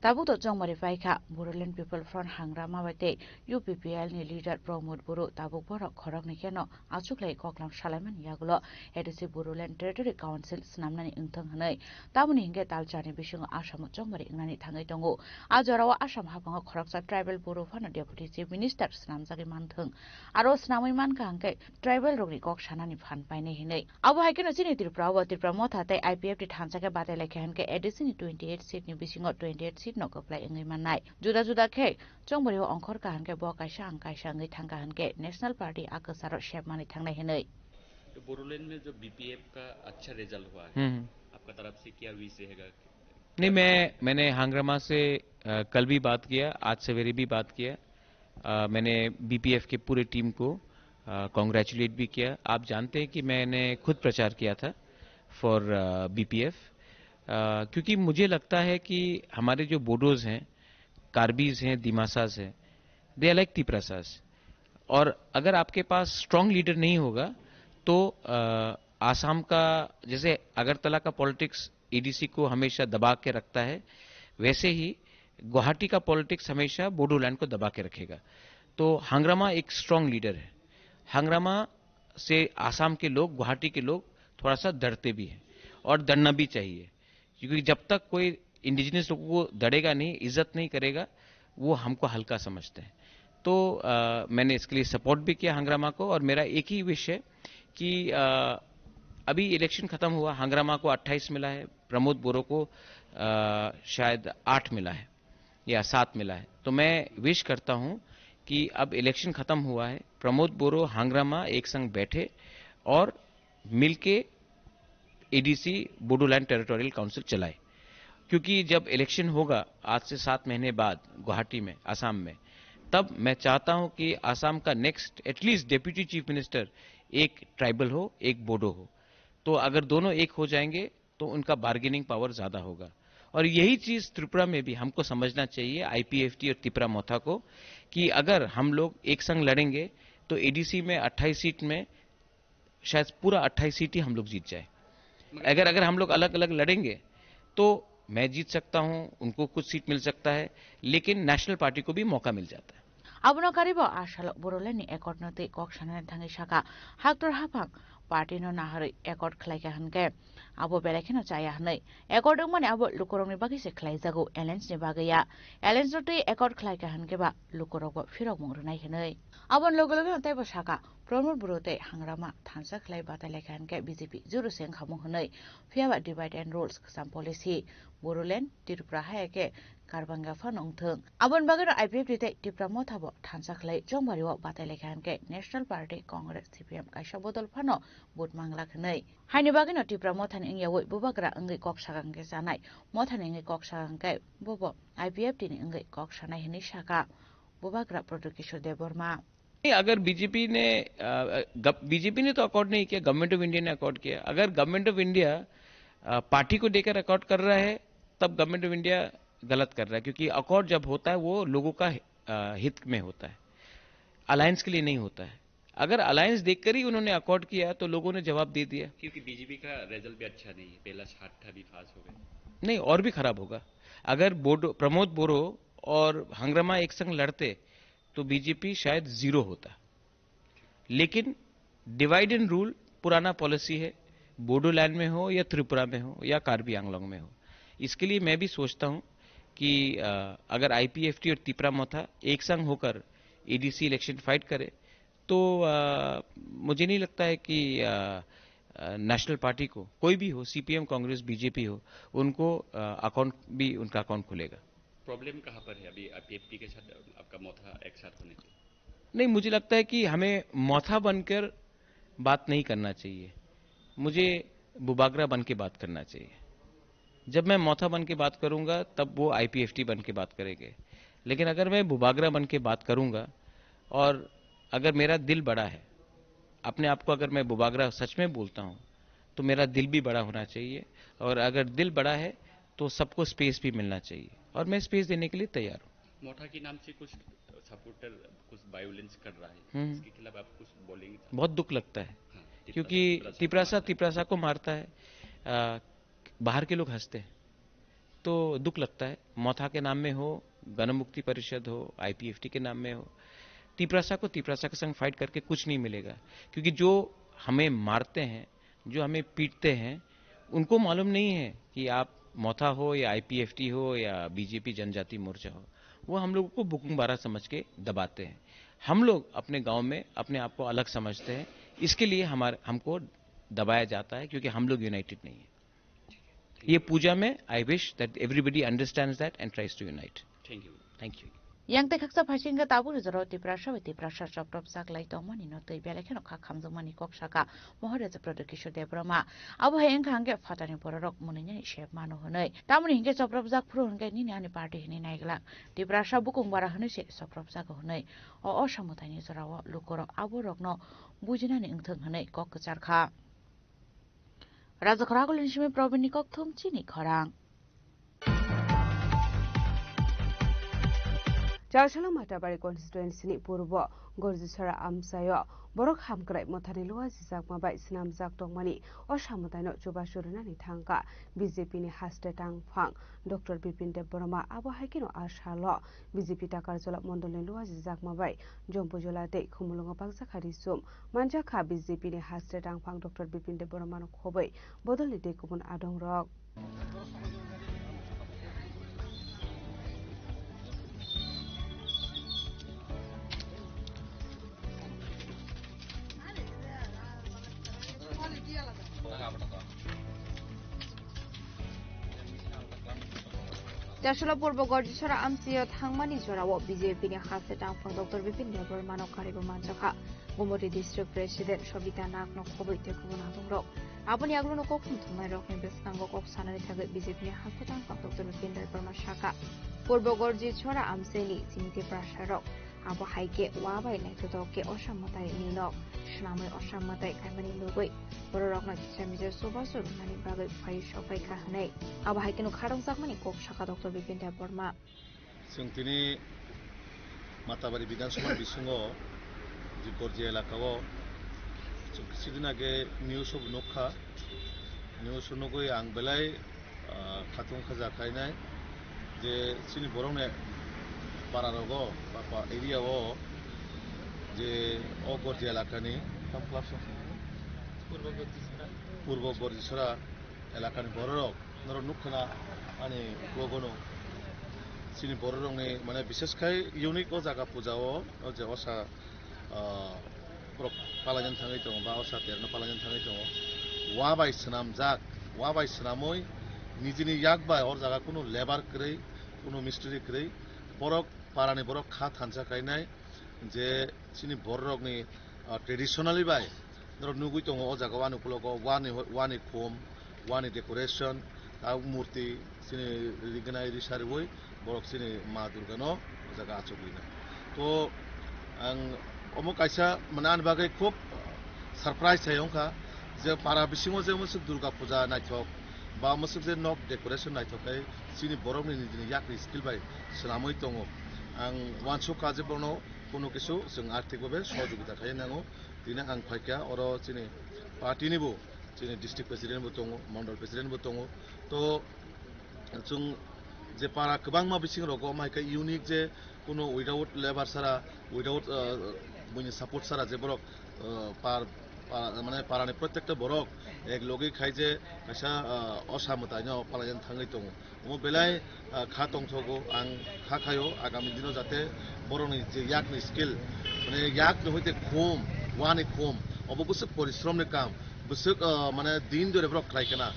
Tabuk to chongmari paikha Bodoland People Front Hangrama bai tei U P P L ni leader Pramod Buru tabuk borok khoroknwi kheno achuklai koklam salaimani yagulo A D C Bodoland Territory Council swnamnani wngthang hwnwi. Tamoni hinkhe talcharni bisingo Assam o chongmari wngnani thangwi tongo. A jorao Assam haphango khoroksa tribal Buru phano Deputy Chief Minister swnamjagwi manthwng. Aro swnamwi mankha hinkhe tribal rokni kok sanani phan painai hinwi. Abo hai kheno chini Tripura o Tripura Motha tei I P F T thansa khe batai lai kha hinkhe A D C ni twenty eight seat ni bisingo twenty eight seat no kwplai wngwi mannai. Juda juda khe chongmari o ongkhor kha hinkhe bo kaisa ang kaisa wngwi thang kha hinkhe National Party a kwcharo sep manwi thangnai hinwi. तो बोडोलैंड में जो बीपीएफ का अच्छा रिजल्ट हुआ है, हम्म। आपका तरफ से क्या विश रहेगा? नहीं, मैं, मैंने हंगरामा से, अ, कल भी बात किया, आज सवेरे भी बात किया। अ, मैंने बीपीएफ के पूरे टीम को, अ, कॉन्ग्रेचुलेट भी किया। आप जानते हैं कि मैंने खुद प्रचार किया था फॉर, अ, बीपीएफ, अ, क्योंकि मुझे लगता है कि हमारे जो बोडोज हैं, कार्बीज हैं, दिमासाज हैं, दे आर लाइक तिप्रासाज। और अगर आपके पास स्ट्रॉन्ग लीडर नहीं होगा तो, अ, आसाम का, जैसे अगरतला का पॉलिटिक्स एडीसी को हमेशा दबा के रखता है, वैसे ही गुवाहाटी का पॉलिटिक्स हमेशा बोडोलैंड को दबा के रखेगा। तो हंगरामा एक स्ट्रॉन्ग लीडर है। हंगरामा से आसाम के लोग, गुवाहाटी के लोग थोड़ा सा डरते भी हैं और डरना भी चाहिए, क्योंकि जब तक कोई इंडिजिनस लोगों को डरेगा नहीं, इज्जत नहीं करेगा, वो हमको हल्का समझते हैं। तो, अ, मैंने इसके लिए सपोर्ट भी किया हंगरामा को, और मेरा एक ही विश है कि, अ, अभी इलेक्शन खत्म हुआ, हंगरामा को अट्ठाईस मिला है, प्रमोद बोरो को, अ, शायद आठ मिला है या सात मिला है। तो मैं विश करता हूं कि अब इलेक्शन खत्म हुआ है, प्रमोद बोरो, हंगरामा एक संग बैठे और मिलके एडीसी बोडोलैंड टेरिटोरियल काउंसिल चलाए, क्योंकि जब इलेक्शन होगा आज से सात महीने बाद गुवाहाटी में, आसाम में, तब मैं चाहता हूं कि आसाम का next at least deputy chief minister एक ट्राइबल हो, एक बोडो हो। तो अगर दोनों एक हो जाएंगे तो उनका बार्गेनिंग पावर ज्यादा होगा। और यही चीज त्रिपुरा में भी हमको समझना चाहिए, आईपीएफटी और तिपरा मोथा को, कि अगर हम लोग एक संग लड़ेंगे तो एडीसी में अट्ठाईस सीट में शायद पूरा अट्ठाईस सीट ही हम लोग जीत जाए। अगर, अगर हम लोग अलग-अलग लड़ेंगे तो मैं जीत सकता हूं, उनको कुछ सीट मिल सकता है, लेकिन नेशनल पार्टी को भी मौका मिल जाता है। Abono karibo a salo Bodoland ni accord no tei kok sanani thangwi saka, haktor haphang party no naharwi accord khlai kha hinkhe abo belai kheno chaya hinwi. Accord wngmani abo lukurokni bagwi se khlaijago, alliance ni bagwi ya. Alliance no tei accord khlai kha hinkhe ba lukurok bo phirokmung rwnai hinwi. Aboni loge loge no teibo saka, Pramod Buru tei Hangrama thansa khlai batai lai kha hinkhe B J P juru se wngkha mung hinwi. Phiya ba divide and rules kwcham policy, Bodoland, Tripura hai khe Karbanga phano wngthwng. Aboni bagwino I P F T tei Tipra Motha bo thansa khlai chongmari o batai lai kha hinkhe National Party, Congress, C P M kaisa bodol phano vote manglak hinwi. Haini bagwino Tipra Mothani wngyawi bubagra wngwi kok sakang khe chanai, Mothani wngwi kok sakang khe bobo I P F T ni wngwi kok sanai hinwi saka bubagra Pradyot Kishore Debbarma. नहीं, अगर बीजेपी ने, अ, गव-, बीजेपी ने तो अकॉर्ड नहीं किया, government of India ने अकॉर्ड किया। अगर गवर्नमेंट ऑफ इंडिया, अ, पार्टी को देकर अकॉर्ड कर रहा है, तब गवर्नमेंट ऑफ इंडिया गलत कर रहा है, क्योंकि अकॉर्ड जब होता है, वो लोगों का, अ, हित में होता है, अलायंस के लिए नहीं होता है। अगर अलायंस देखकर ही उन्होंने अकॉर्ड किया तो लोगों ने जवाब दे दिया। क्योंकि बीजेपी का रिजल्ट भी अच्छा नहीं है, पहला साठ था, अभी पास हो गए। नहीं, और भी खराब होगा। अगर बोडो, प्रमोद बोरो और हंगरामा एक संग लड़ते तो बीजेपी शायद ज़ीरो होता। लेकिन डिवाइड एंड रूल पुराना पॉलिसी है, बोडोलैंड में हो या त्रिपुरा में हो या कार्बी आंगलोंग में हो। इसके लिए मैं भी सोचता हूँ कि, अ, अगर आईपीएफटी और तिपरा मोथा एक संग होकर एडीसी इलेक्शन फाइट करे तो, अ, मुझे नहीं लगता है कि, अ, अ, नेशनल पार्टी को, कोई भी हो, सीपीएम, कांग्रेस, बीजेपी हो, उनको, अ, अकाउंट भी, उनका अकाउंट खुलेगा। प्रॉब्लम कहाँ पर है अभी आईपीएफटी के साथ आपका मोथा एक साथ होने की? नहीं, मुझे लगता है कि हमें मोथा बनकर बात नहीं करना चाहिए, मुझे बुबागरा बन के बात करना चाहिए। जब मैं मोथा बन के बात करूंगा, तब वो आईपीएफटी बन के बात करेंगे। लेकिन अगर मैं बुबागरा बन के बात करूंगा और अगर मेरा दिल बड़ा है, अपने आप को अगर मैं बुबागरा सच में बोलता हूँ, तो मेरा दिल भी बड़ा होना चाहिए। और अगर दिल बड़ा है, तो सबको स्पेस भी मिलना चाहिए। और मैं स्पेस देने के लिए तैयार हूँ। मोठा के नाम से कुछ सपोर्टर कुछ वायलेंस कर रहा है, हम्म। इसके खिलाफ आप कुछ बोलेंगे? बहुत दुख लगता है, हाँ, क्योंकि तिपरासा, तिपरासा तिपरासा को मारता है, आ, बाहर के लोग हंसते हैं, तो दुख लगता है। मोथा के नाम में हो, गणमुक्ति परिषद हो, आईपीएफटी के नाम में हो, तिपरासा को तिपरासा के संग फाइट करके कुछ नहीं मिलेगा, क्योंकि जो हमें मारते हैं, जो हमें पीटते हैं, उनको मालूम नहीं है कि आप मोथा हो या आईपीएफटी हो या बीजेपी जनजाति मोर्चा हो, वो हम लोगों को बुकुंग बारा समझ के दबाते हैं। हम लोग अपने गांव में अपने आप को अलग समझते हैं, इसके लिए हमारे, हमको दबाया जाता है, क्योंकि हम लोग यूनाइटेड नहीं है। ये पूजा में I wish that everybody understands that and tries to unite. Thank you. Thank you. Yang tei khaksa phaisingkhe tabukni jorao Tiprasa bai Tiprasa chopropjak lai tongmani no twi belai kheno kha khamjakmani kok saka Moharaja Pradyot Kishore Debbarma. Abo hai wngkha hwnkhe phatarni bororok mwnwinani se mano hwnwi. Tamoni hinkhe chopropjak phuru hwnkhe nini ani party hwnwi naiglak. Tiprasa bukung bara hwnwi se chopropjago hwnwi. O osamwtaini jorao lukurok aborokno bujinani wngthwng hwnwi kok kwchar kha. Rajakhor Agulini simi Probinni kokthum chini khorang. Chasala Matabari constituency ni purbo Gorjisora amchaio borok hamkrai mothani lua sijakma bai swnamjak tongmani o samwtaino chubachu rwnani thangkha B J P ni haste tangphang Doctor Bipin Debbarma. Abo hai kheno a salo B J P Takarjala mondolni lua sijakma bai Jompujola tei Khumulwngo bakjakha risum. Manjakha B J P ni haste tangphang Doctor Bipin Debbarmano khobwi bodolni tei kubun adongrok. Chasolo Purbo Gorjisora amchaio thangmani jorao B J P ni haste tangphang Doctor Bipin Debbarmano karibo manjakha. Gumoti District President Sobita Nagno khobwi tei kubun adongrok. Aboni agluno kokthum thumnairokni bwskango kok sanani thagwi B J P ni haste tangphang Doctor Bipin Debbarma sakha, Purbo Gorjisora amchaini chini Tiprasarok abo hai khe wa bai naithotok khe osa mwtai ni nok swnamwi osa mwtai kaimani lugwi bororokno kisa misa chubachu rwnani bagwi phai sokphai kha hwnwi abo hai kheno kharokjakmani kok sakha Doctor Bipin Debbarma. Chwng tini Matabari Bidhan Sabha bisingo je Gorji elaka o chwng kichidin age news o nukha, news o nugwi ang belai, ah, khatung khaja khainai je chini borokni para rogo ba pa area o je o Gorji elakani Purbo Gorjisora elakani bororok norok nukha na ani ukulok o no chini bororokni mane bishesh khai unique o jaga puja o, o je osa, ah, borok palaijani thangwi tongo ba osa terno palaijani thangwi tongo. Wa bai swnamjak, wa bai swnamwi nijini yak bai o jaga kunu labour kwrwi, kunu mistri kwrwi, borok parani borok kha thansa khainai je chini bororokni, ah, traditionally bai norok nugwi tongo o jaga wani ukulogo wani, wani khum, wani decoration, ah, murti chini rignai risa riwi borok chini Ma Durgano o jaga achugwi nai. To ang omo kaisa mane ani bagwi khub surprise hai wngkha je para bisingo je omo se Durga puja naithok ba omo se je nok decoration naithok khai chini borokni nijini yakni skill bai swnamwi tongo. Ang uansukha je bono Kuno kisu chwng arthik babe sohojogita khai nango. Tini ang phaikha oro chini party ni bo, chini district president bo tongo, mondol president bo tongo. To chwng je para kwbangma bising rogo, omo hai khe unique je kuno without labour sara, without, uh, buini support sara je borok, uh, par, para, mane parani protekta borok ek logi khai je kaisa, uh, osa mwtaino palaiyan thangwi tongo. Omo belai, ah, kha tongthogo, ang kha khaio agami dino jate borokni je yakni skill, mane yakni hoite khum, wani khum, obo bwswk porisromni kam, bwswk, ah, mane din dore borok khlai khna,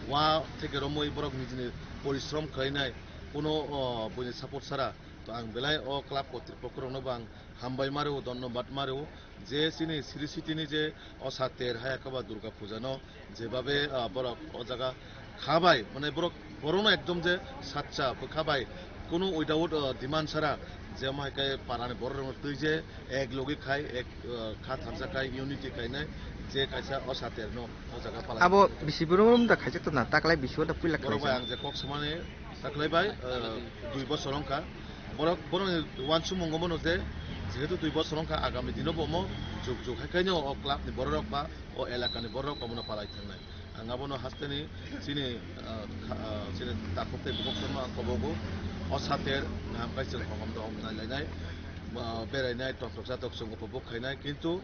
wa theke romwi borok nijini porisrom khlainai, kuno, ah, buini support sara. To ang belai o club kotripokkorokno bo ang hambai ma rwo, dhonnobad ma rwo. Je chini Sri City ni je osa ter hai akaba Durga Puja no jebabe, ah, borok o jaga khabai, mane borok, borokno ekdom je sacha bwkha bai, kunu without, ah, demand sara, je omo hai khe parani borok rok twi je ek logi khai, ek, ah, kha thansa khai, unity khainai je kaisa osa ter no o jaga palai. Abo bisi brum brum da khaijak to na, taklai bisi o da puila borok bai khaijak. Ang je kok samani taklai bai, ah, dui bosor wngkha. Borok, borokni uansukmung omono je, jehetu dui bosor wngkha, agami dino bo omo juk juk hai khaino o club ni borok rok ba o elaka ni borok rok omono palai thangnai. Ang abono hasteni chini, ah, kha-, ah, chini takhuk tei bukhuk songno ang kobogo. O sater naham kai chwng hongom dongom nailainai, ah, berainai, tongthok chatok chwng upobok khainai, kintu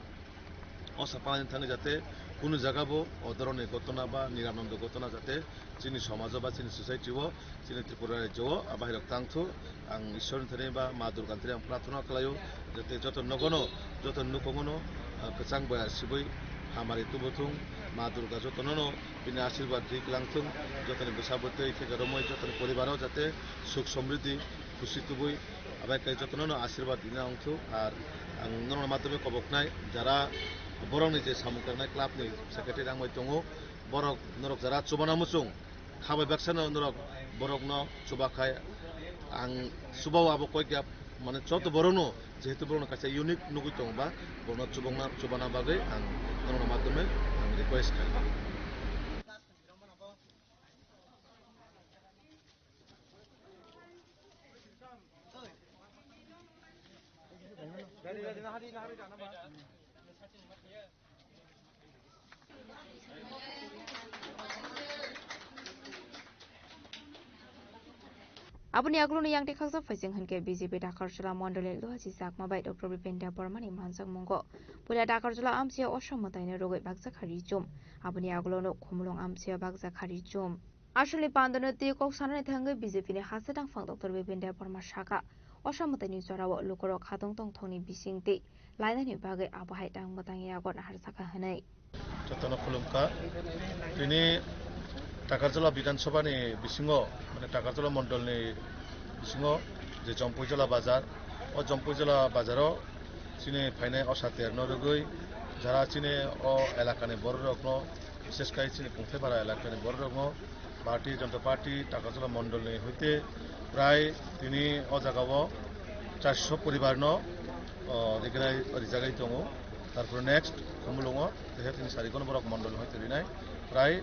o sa palani thangwi jate kunu jaga bo o dhoronni gotona ba niranondo gotona jate chini somajo ba chini society o, chini Tripura rajyo o, ah, bahai rok tangthu. Ang Ishwar ni thani ba Ma Durga ni thani ang prarthana khlaio, jate joto nogono, joto nukhungono, ah, kwchang boya sibui hamari tubuthung, Ma Durga jotono no bini asirwad ri kwlangthung, jotoni bwsa bwtwi theke romwi jotoni poribaro jate suk somriddhi khusi tubui abai khe jotono no asirwad rina wngthung. Ar ang norokni madhyome koboknai jara borokni je samung tangnai club ni secretary rangbai tongo, borok norok jara chubana muchung khabai baksa no norok borokno chubakhai ang chubao abo koi kya mane joto borokno jehetu borokno kaisa unique nugui tongo ba borokno chubangna chubana bagwi ang norokni madhyome ang request khai. Aboni aguluni yang tekhaksa phaising hinkhe B J P Dakarjala mondoli Luhaji Chakma bai Doctor Bipen Debbarma ni manjakmungo puila Dakarjala amchia osa mwtaino rwgwi bakjakha rijum. Aboni agulono Khumulwng amchia bakjakha rijum. Aswkni pandano twi kok sanani thangwi B J P ni hasteni tangphang Doctor Bipen Debbarma sakha, osa mwtaini jorao lukurok khatong tongthokni bisingtwi lainani bagwi abo hai tang mwtang yago naharjakha hwnwi. Jotono khulumkha. Tini Takarjala Bidhan Sabha ni bisingo, mane Takarjala Mondol ni bisingo je Jompuijala Bazar, o Jompuijala Bazar o chini phainai osa terno rwgwi jara chini o elaka ni borok rokno, bishesh khai chini Kungthaipara elaka ni borok rokno Bharatiya Janata Party Takarjala Mondol ni hoite prai tini o jaga o charso poribar no, o, rignai, rijagwi tongo. Tarpore next Khumulwngo, tehe tini sari kono borok mondol ni hoite rinai prai,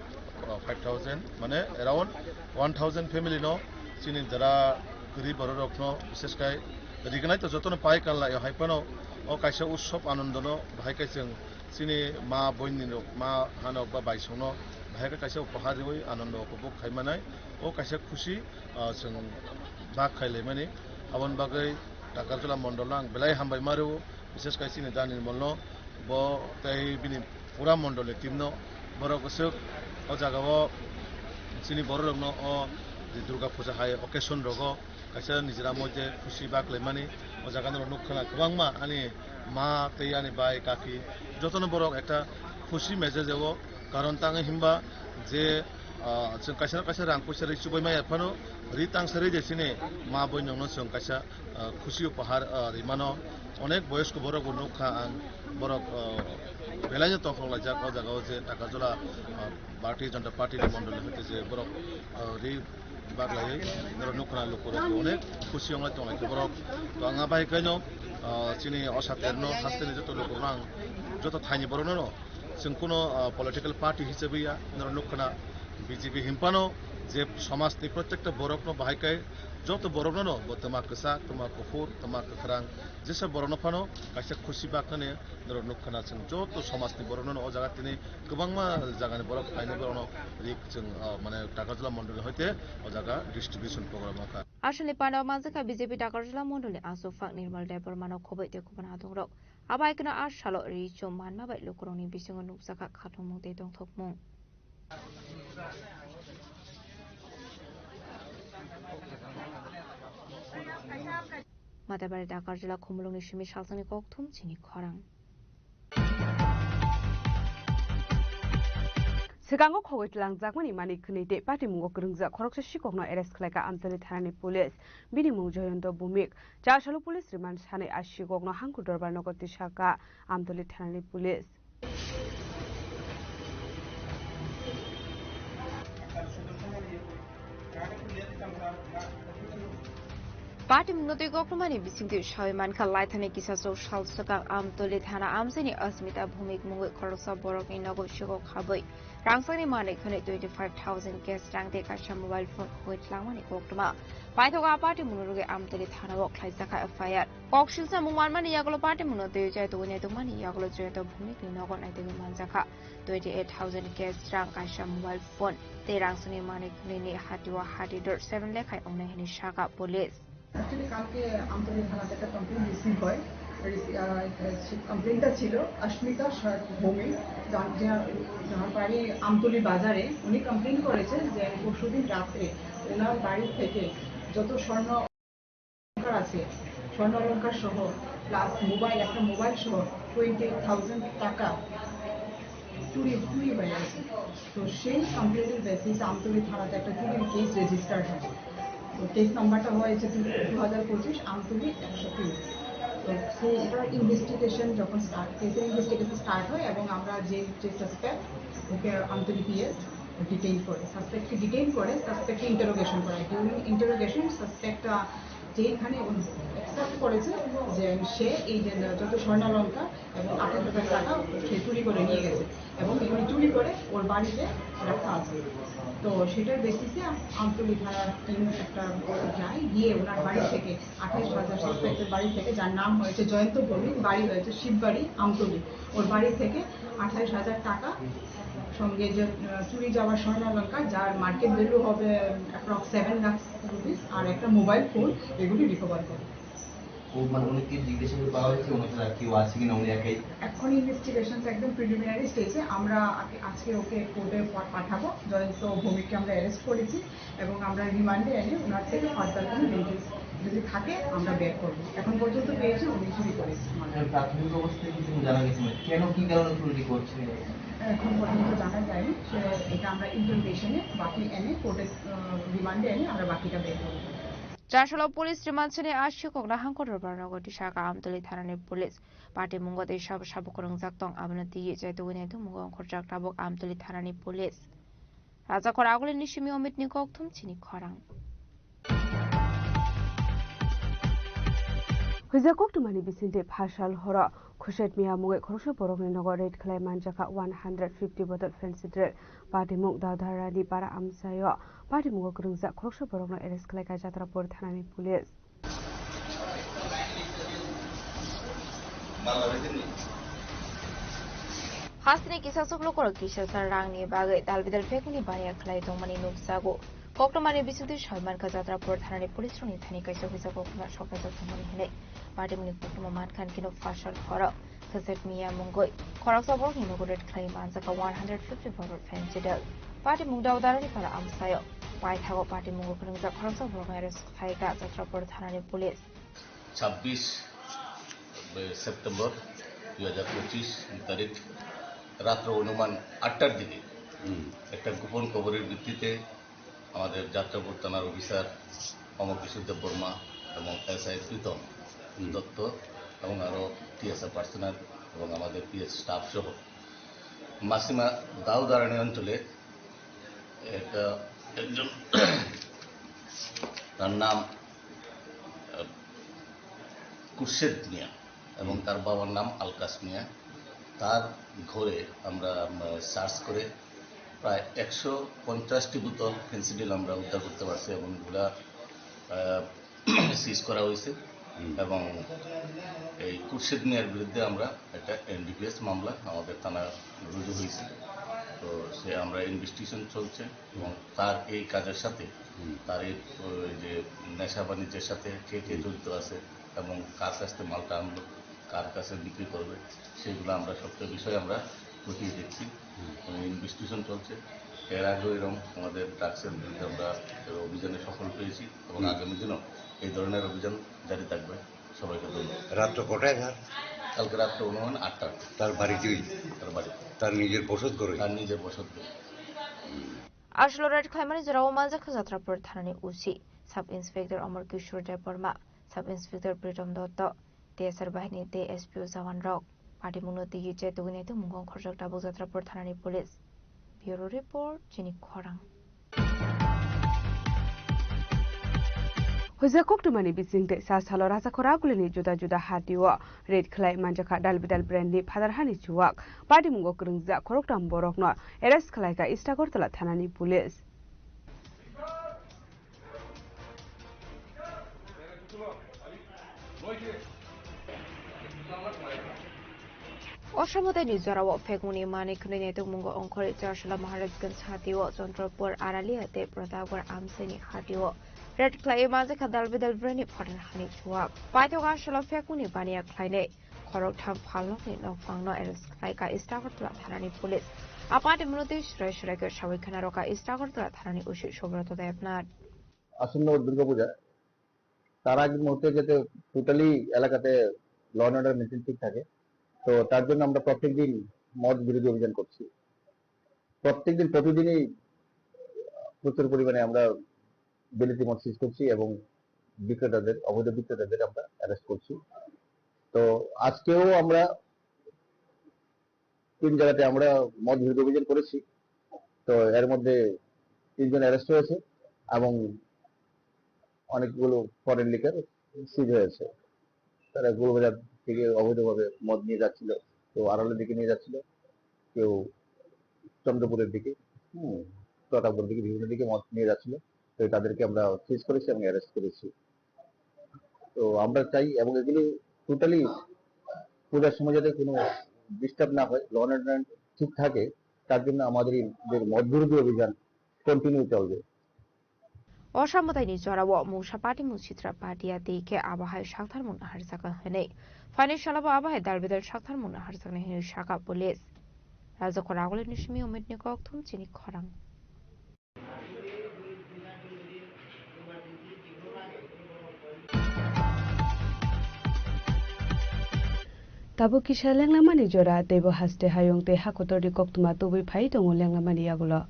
o, five thousand, mane around one thousand family no chini jara kwrwi borok rokno bishesh khai rignai to jotono pai kanlai hai phano o kaisa utsob anondono bahai khe chwng chini ma boini rok, ma hanok ba baisongno bahai khe kaisa upahar riwi anondo upobhog khai manai. O kaisa khusi, ah, chwng bak khai laimani. Aboni bagwi Takarjala Mondolno ang belai hambai ma rwo, bishesh khai chini Daniel Molno, bo tei bini pura Mondolni teamno. Borok bwswk o jagao chini bororokno o je Durga Puja hai occasion rogo kaisa nijera moddhe khusi bak laimani. O jaga norok nukha na kwbangma ani ma tei ani bai kaki jotono borok ekta khusi message o, karon tangwi himba je, ah, chwng kaisa na kaisa rang puisa ri chubai maya phano ri tangsa ri de chini ma boinokno chwng kaisa, ah, khusi upahar, ah, rimano. Onek boyosko borok bo nukha ang, borok, ah, belaino tongthok laijak o jaga o je Takarjala, ah, Bharatiya Janata Party ni mondol ni hoite je borok, ah, ri bak laiwi norok nukha na lukurok onek khusi wnglai tong lai borok. To ang abai kaino, ah, chini osa terno hasteni joto lukurok ang joto thaini borokno no chwng kuno, ah, political party hisabe ya norok nukha na B J P himpano je somajni protekta borokno bahai kai Joto borokno no bo twma kwchak, twma kuphur, twma kwkhrang, jesa borokno phano kaisa khusi baknani norok nukha na, chwng joto somajni borokno no o jaga tini kwbangma jagani borok phainai borokno rik chwng, ah, mane Takarjala mondoli hoite o jaga distribution program wngkha. Aswkni pandao manjakha B J P Takarjala mondoli aswk phak Nirmal Debbarmano khoboi tei khobana adongrok. Abo hai kheno a salo ri chum manma bai lukurokni bisingo nukjakha khatungmung tei tongthokmung. Mathabari Takarjala Khumulwngni simi salsani kokthum chini khorang. Swkango khogwi twlangjakmani manwi khwnwi tei patimungo kwrwngjak khoroksa sikokno arrest khlaikha Amtali thanani police. Bini mung Jayanta Bhumik. Chasalo police remand sanwi a sikokno Hangkur Dorbar nogo tisakha Amtali thanani police. Patimungno twi kokrumani bisingtwi sawi mankha, laithani kisa chwng sal swkang Amtoli thana amchaini Asmita Bhumik mungwi khoroksa borokni nogo sikok habwi rangchakni manwi khwnwi twenty five thousand cash rang tei kaisa mobile phone hoi tlangmani koktwma. Paithago a patimungno rwgwi Amtoli thanao khlaijakha F I R. Kok silsa mung manmani yagulo patimungno twi chai tongwi naitongmani yagulo Jayanta Bhumikni nogo naitugwi manjakha twenty eight thousand cash rang, kaisa mobile phone tei rangchakni manwi khwnwini hatiwa hati dor seven lekhai wngnai hwnwi sakha police. Actually, কালকে আমতলী থানাতে একটা complain receive হয়। রিসি-, আহ, সেই কমপ্লেনটা ছিল অস্মিতা শ-, ভৌমিক, যার, যার, যার বাড়ি আমতলী বাজারে। উনি কমপ্লেন করেছেন যে পরশুদিন রাত্রে ওনার বাড়ি থেকে যত স্বর্ণ অলংকার আছে, স্বর্ণ অলংকার সহ প্লাস মোবাইল, একটা মোবাইল সহ টোয়েন্টি এইট থাউজেন্ড টাকা চুরি, চুরি হয়ে গেছে। তো সেই কমপ্লেনের বেসিসে আমতলী থানাতে একটা চুরির কেস রেজিস্টার্ড হয়। তো কেস নাম্বারটা হয়েছে দু হাজার পঁচিশ আমতলী একশো তিন। তো সেই, এটার ইনভেস্টিগেশন যখন স্টার্ট, কেসের ইনভেস্টিগেশন স্টার্ট হয় এবং আমরা যে, যে সাসপেক্ট, ওকে আমতলী পিএস ডিটেইন করে, সাসপেক্টকে ডিটেইন করে সাসপেক্টকে ইন্টারোগেশন করায়। ডিউরিং ইন্টারোগেশন সাসপেক্ট যেইখানে অ্যাকসেপ্ট করেছে যে সে এই যে যত স্বর্ণালংকার এবং আঠাশ হাজার টাকা সে চুরি করে নিয়ে গেছে এবং এগুলি চুরি করে ওর বাড়িতে রাখা আছে। তো সেটার বেসিসে আমতলী থানার টিম একটা যায়, গিয়ে ওনার বাড়ি থেকে আঠাশ হাজার, সাসপেক্টের বাড়ি থেকে, যার নাম হয়েছে জয়ন্ত ভৌমিক, বাড়ি হয়েছে শিববাড়ি আমতলী, ওর বাড়ি থেকে আঠাশ হাজার টাকা সঙ্গে যে, আহ, চুরি যাওয়া স্বর্ণালংকার, যার মার্কেট ভ্যালু হবে অ্যাপ্রক্স সেভেন লাখ রুপিস, আর একটা মোবাইল ফোন, এগুলি রিকভার করে। ও, মানে, উনি কি জিজ্ঞাসা করে পাওয়া গেছে, ওনার সাথে আর কেউ আছে কিনা, উনি একাই? এখন ইনভেস্টিগেশন একদম প্রিলিমিনারি স্টেজে। আমরা আগে, আজকে ওকে কোর্টে পা-, পাঠাবো। জয়ন্ত ভৌমিককে আমরা অ্যারেস্ট করেছি এবং আমরা রিমান্ডে এনে ওনার থেকে ফার্দার কোনো ডিটেলস যদি থাকে, আমরা বের করবো। এখন পর্যন্ত পেয়েছি উনি চুরি করেছে। মানে, প্রাথমিক অবস্থায় কিছু জানা গেছে না, কেন, কি কারণে চুরি করছে? এখন পর্যন্ত জানা যায়নি। সে, এটা আমরা ইন্টারোগেশনে বাকি এনে কোর্টে, আহ, রিমান্ডে এনে আমরা বাকিটা বের করবো। Chasalo police remand sini a sikokno Hangkur Dorbar nogo tisakha Amtoli thanani police. Patimungo tei sabo sabo kwrwngjak tong, abono twiwi chaitugwi naitugmungo ongkhorjak tabuk Amtoli thanani police. Rajakhor Agulini simi Omitni kokthum chini khorang. Huijak koktwmani bisingtwi phasal horo Khuset Miya mungwi khoroksa borokni nogo raid khlai manjakha one hundred fifty bottle Fansidrel. Patimung Daudarani para amchaio patimungo kwrwngjak khoroksa borokno arrest khlaikha Jatrapur thanani police. Hasteni kisa chuklokorok kisa sa rangni bagwi dalbidal phekuni baniya khlai tongmani nukjago. Koktwmani bisingtwi soi mankha Jatrapur thanani police rokni thani kaisa huijak koktwma sokjak tongmani hinwi. Patimungni koktwma mankha hwnkhe no phasal horo Khuset Miya mungwi khoroksa borokni nogo raid khlai manjakha one hundred fifty bottle Fansidrel. Patimung Daudarani para amchaio. Paithago patimungo kwrwngjak khoroksa borokno arrest khlaikha Jatrapur thanani police. ছাব্বিশ সেপ্টেম্বর দুই হাজার পঁচিশ তারিখ রাত্র অনুমান আটটার দিকে একটা গোপন খবরের ভিত্তিতে আমাদের যাত্রাপুর থানার অফিসার অমর কৃষ্ণ দেববর্মা এবং এসআই প্রীতম দত্ত এবং আরও টিএসআর পার্সোনাল এবং আমাদের পিএস স্টাফ সহ মাসিমা দাউদারানি অঞ্চলে একটা, একজন, তার নাম, আহ, খুরশেদ মিয়া এবং তার বাবার নাম আলকাস মিয়া। তার ঘরে আমরা, উম, সার্চ করে প্রায় একশো পঞ্চাশটি বোতল ফেন্সিডিল আমরা উদ্ধার করতে পারছি এবং এগুলা সিজ করা হয়েছে। হুম। এবং এই খুরশিদ মিয়ার বিরুদ্ধে আমরা একটা এনডিপিএস মামলা আমাদের থানা রুজু হয়েছে। তো সে আমরা ইনভেস্টিগেশন চলছে এবং তার এই কাজের সাথে, হুম। তার এই, ওই যে নেশা বাণিজ্যের সাথে কে কে হুম। জড়িত আছে এবং কার কাছ থেকে মালটা আনলো, কার কাছে বিক্রি করবে, সেগুলো আমরা সবটা বিষয়ে আমরা খতিয়ে দেখছি। হুম। এবং ইনভেস্টিগেশন চলছে। এর আগেও এরকম আমাদের ড্রাগসের বিরুদ্ধে আমরা এর অভিযানে সফল পেয়েছি এবং হুম। আগামী দিনও এই ধরনের অভিযান জারি থাকবে। সবাইকে ধন্যবাদ। রাত্র কটায় স্যার? কালকে রাত্রে অনুমান আটটা। তার বাড়িতেই? তার বাড়িতে। তার নিজের বসত ঘরে? তার নিজের বসত ঘরে। Aswk red khlaimani jorao manjakha Jatrapur thanani O C, Sub Inspector Amar Kishore Debbarma, Sub Inspector Pritom Dotto, T S R bahini S P o jawan rok. Patimungno twiwi chetugwi naitugmung ongkhorjak tabuk Jatrapur thanani police. Bureau report, chini khorang. Huijak koktwmani bisingtwi sa salo Rajakhor Agulini juda juda hatio raid khlai manjakha dal bidal brandni phatar hani chuwak. Patimungo kwrwngjak khoroktham borokno arrest khlaikha East Agartala thanani police. O samudani jorao phekmungni manwi khwnwi naitugmungo ongkhorwi Charchula Maharajganj hatio, Chandrapur, Aralia tei Pratapgarh amchaini hatio raid khlaiwi manjakha dal bidal brandni phatar hani chuwak. Paithak aswlo phekmungni baniya khlainai khoroktham phalnokni nokphangno arrest khlaikha East Agartala thanani police. Apati munoti srai srai khe sawi khna rokha East Agartala thanani O C Subroto Debnath. আসন্ন দুর্গাপূজা, তার আগ মুহূর্তে যাতে টোটালি এলাকাতে law and order maintain ঠিক থাকে। তো তার জন্য আমরা প্রত্যেকদিন মদ বিরোধী অভিযান করছি। প্রত্যেকদিন, প্রতিদিনই প্রচুর পরিমাণে আমরা বিলিতি মদ সিজ করছি এবং বিক্রেতাদের, অবৈধ বিক্রেতাদের আমরা অ্যারেস্ট করছি। তো আজকেও আমরা তিন জায়গাতে আমরা মদ বিরোধী অভিযান করেছি। তো এর মধ্যে তিনজন অ্যারেস্ট হয়েছে এবং অনেকগুলো ফরেন লিকার সিজ হয়েছে। তারা গোলবাজার থেকে অবৈধভাবে মদ নিয়ে যাচ্ছিল, কেউ আড়ালের দিকে নিয়ে যাচ্ছিল, কেউ চন্দ্রপুরের দিকে, হুম, প্রতাপগড়ের দিকে, বিভিন্ন দিকে মদ নিয়ে যাচ্ছিল। তো তাদেরকে আমরা সিজ করেছি এবং অ্যারেস্ট করেছি। তো আমরা চাই এবং এগুলি টোটালি পূজার সময় যাতে কোনো ডিস্টার্ব না হয়, ল অ্যান্ড অর্ডার ঠিক থাকে, তার জন্য আমাদের এই যে মদ বিরোধী অভিযান কন্টিনিউ চলবে। O samudani jorao mungsa patimung sitra patia tei khe abo hai saktharmung naharjak hwnwi. Phaini salabo abo hai dalbidal saktharmung naharjaknai hwnwi sakha police. Rajakhor Agulini simi Umitni kokthum chini khorang. Tabuk kisa lenglamani jora, teibo haste hayung tei hakotorni koktwma tubui phai tongo lenglamani yagulo.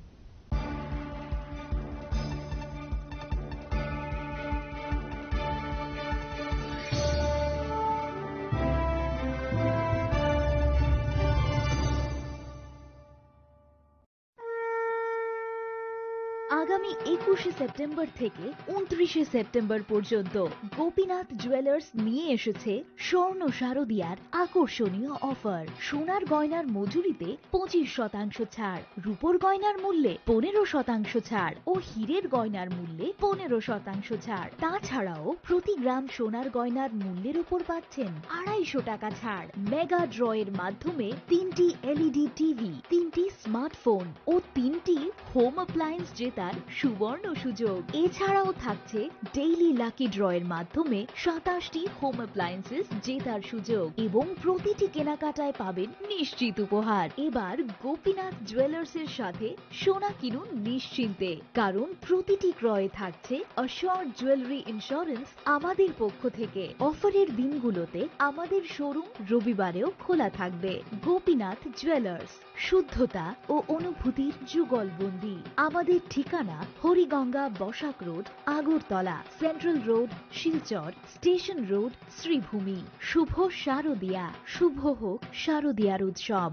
আগামী একুশে সেপ্টেম্বর থেকে ঊনত্রিশে সেপ্টেম্বর পর্যন্ত গোপীনাথ জুয়েলার্স নিয়ে এসেছে স্বর্ণ শারদিয়ার আকর্ষণীয় অফার। সোনার গয়নার মজুরিতে পঁচিশ শতাংশ ছাড়, রূপোর গয়নার মূল্যে পনেরো শতাংশ ছাড় ও হীরের গয়নার মূল্যে পনেরো শতাংশ ছাড়। তাছাড়াও প্রতি গ্রাম সোনার গয়নার মূল্যের উপর পাচ্ছেন আড়াইশো টাকা ছাড়। মেগা ড্রয়ের মাধ্যমে তিনটি এলইডি টিভি, তিনটি স্মার্টফোন ও তিনটি হোম অ্যাপ্লায়েন্স জেতার সুবর্ণ সুযোগ। এছাড়াও থাকছে ডেইলি লাকি ড্রয়ের মাধ্যমে সাতাশটি হোম অ্যাপ্লায়েন্সেস জেতার সুযোগ এবং প্রতিটি কেনাকাটায় পাবেন নিশ্চিত উপহার। এবার গোপীনাথ জুয়েলার্সের সাথে সোনা কিনুন নিশ্চিন্তে, কারণ প্রতিটি ক্রয়ে থাকছে অ্যাসিওরড জুয়েলারি ইন্স্যুরেন্স আমাদের পক্ষ থেকে। অফারের দিনগুলোতে আমাদের শোরুম রবিবারেও খোলা থাকবে। গোপীনাথ জুয়েলার্স, শুদ্ধতা ও অনুভূতির যুগলবন্দি। আমাদের ঠিকানা Hariganga Basak road, Agartala, central road, Silchar, station road, Sribhumi. শুভ শারদিয়া, শুভ হোক শারদিয়ার উৎসব।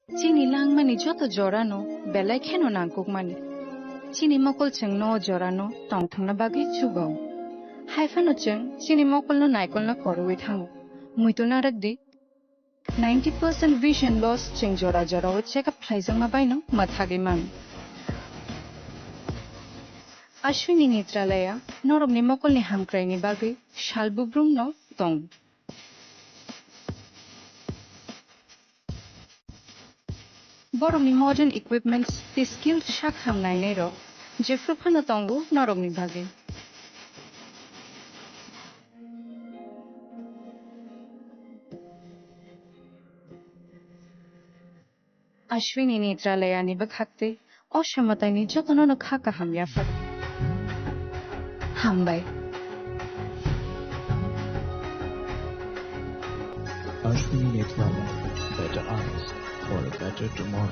Chini langmani joto jorano belai kheno nangkukmani. Chini mokol chwngno o jorano tongthokna bagwi chugo. Hai phano chwng chini mokolno naikolno kwrwi thango. Muitu narwk di. Ninety percent vision loss chwng jora jorao check up khlaijakma baino mwthagwi mano. Ashwini Netralaya norokni mokolni hamkraini bagwi sal bubrumno tongo. Borokni modern equipments tei skilled sak ham nainairok jephru phano tongo norokni bagwi. Ashwini Netralayani bwkhak tei o samataini jotono no kha kaham yaphar. Hambai. Ashwini Netralaya, better eyes for a better tomorrow.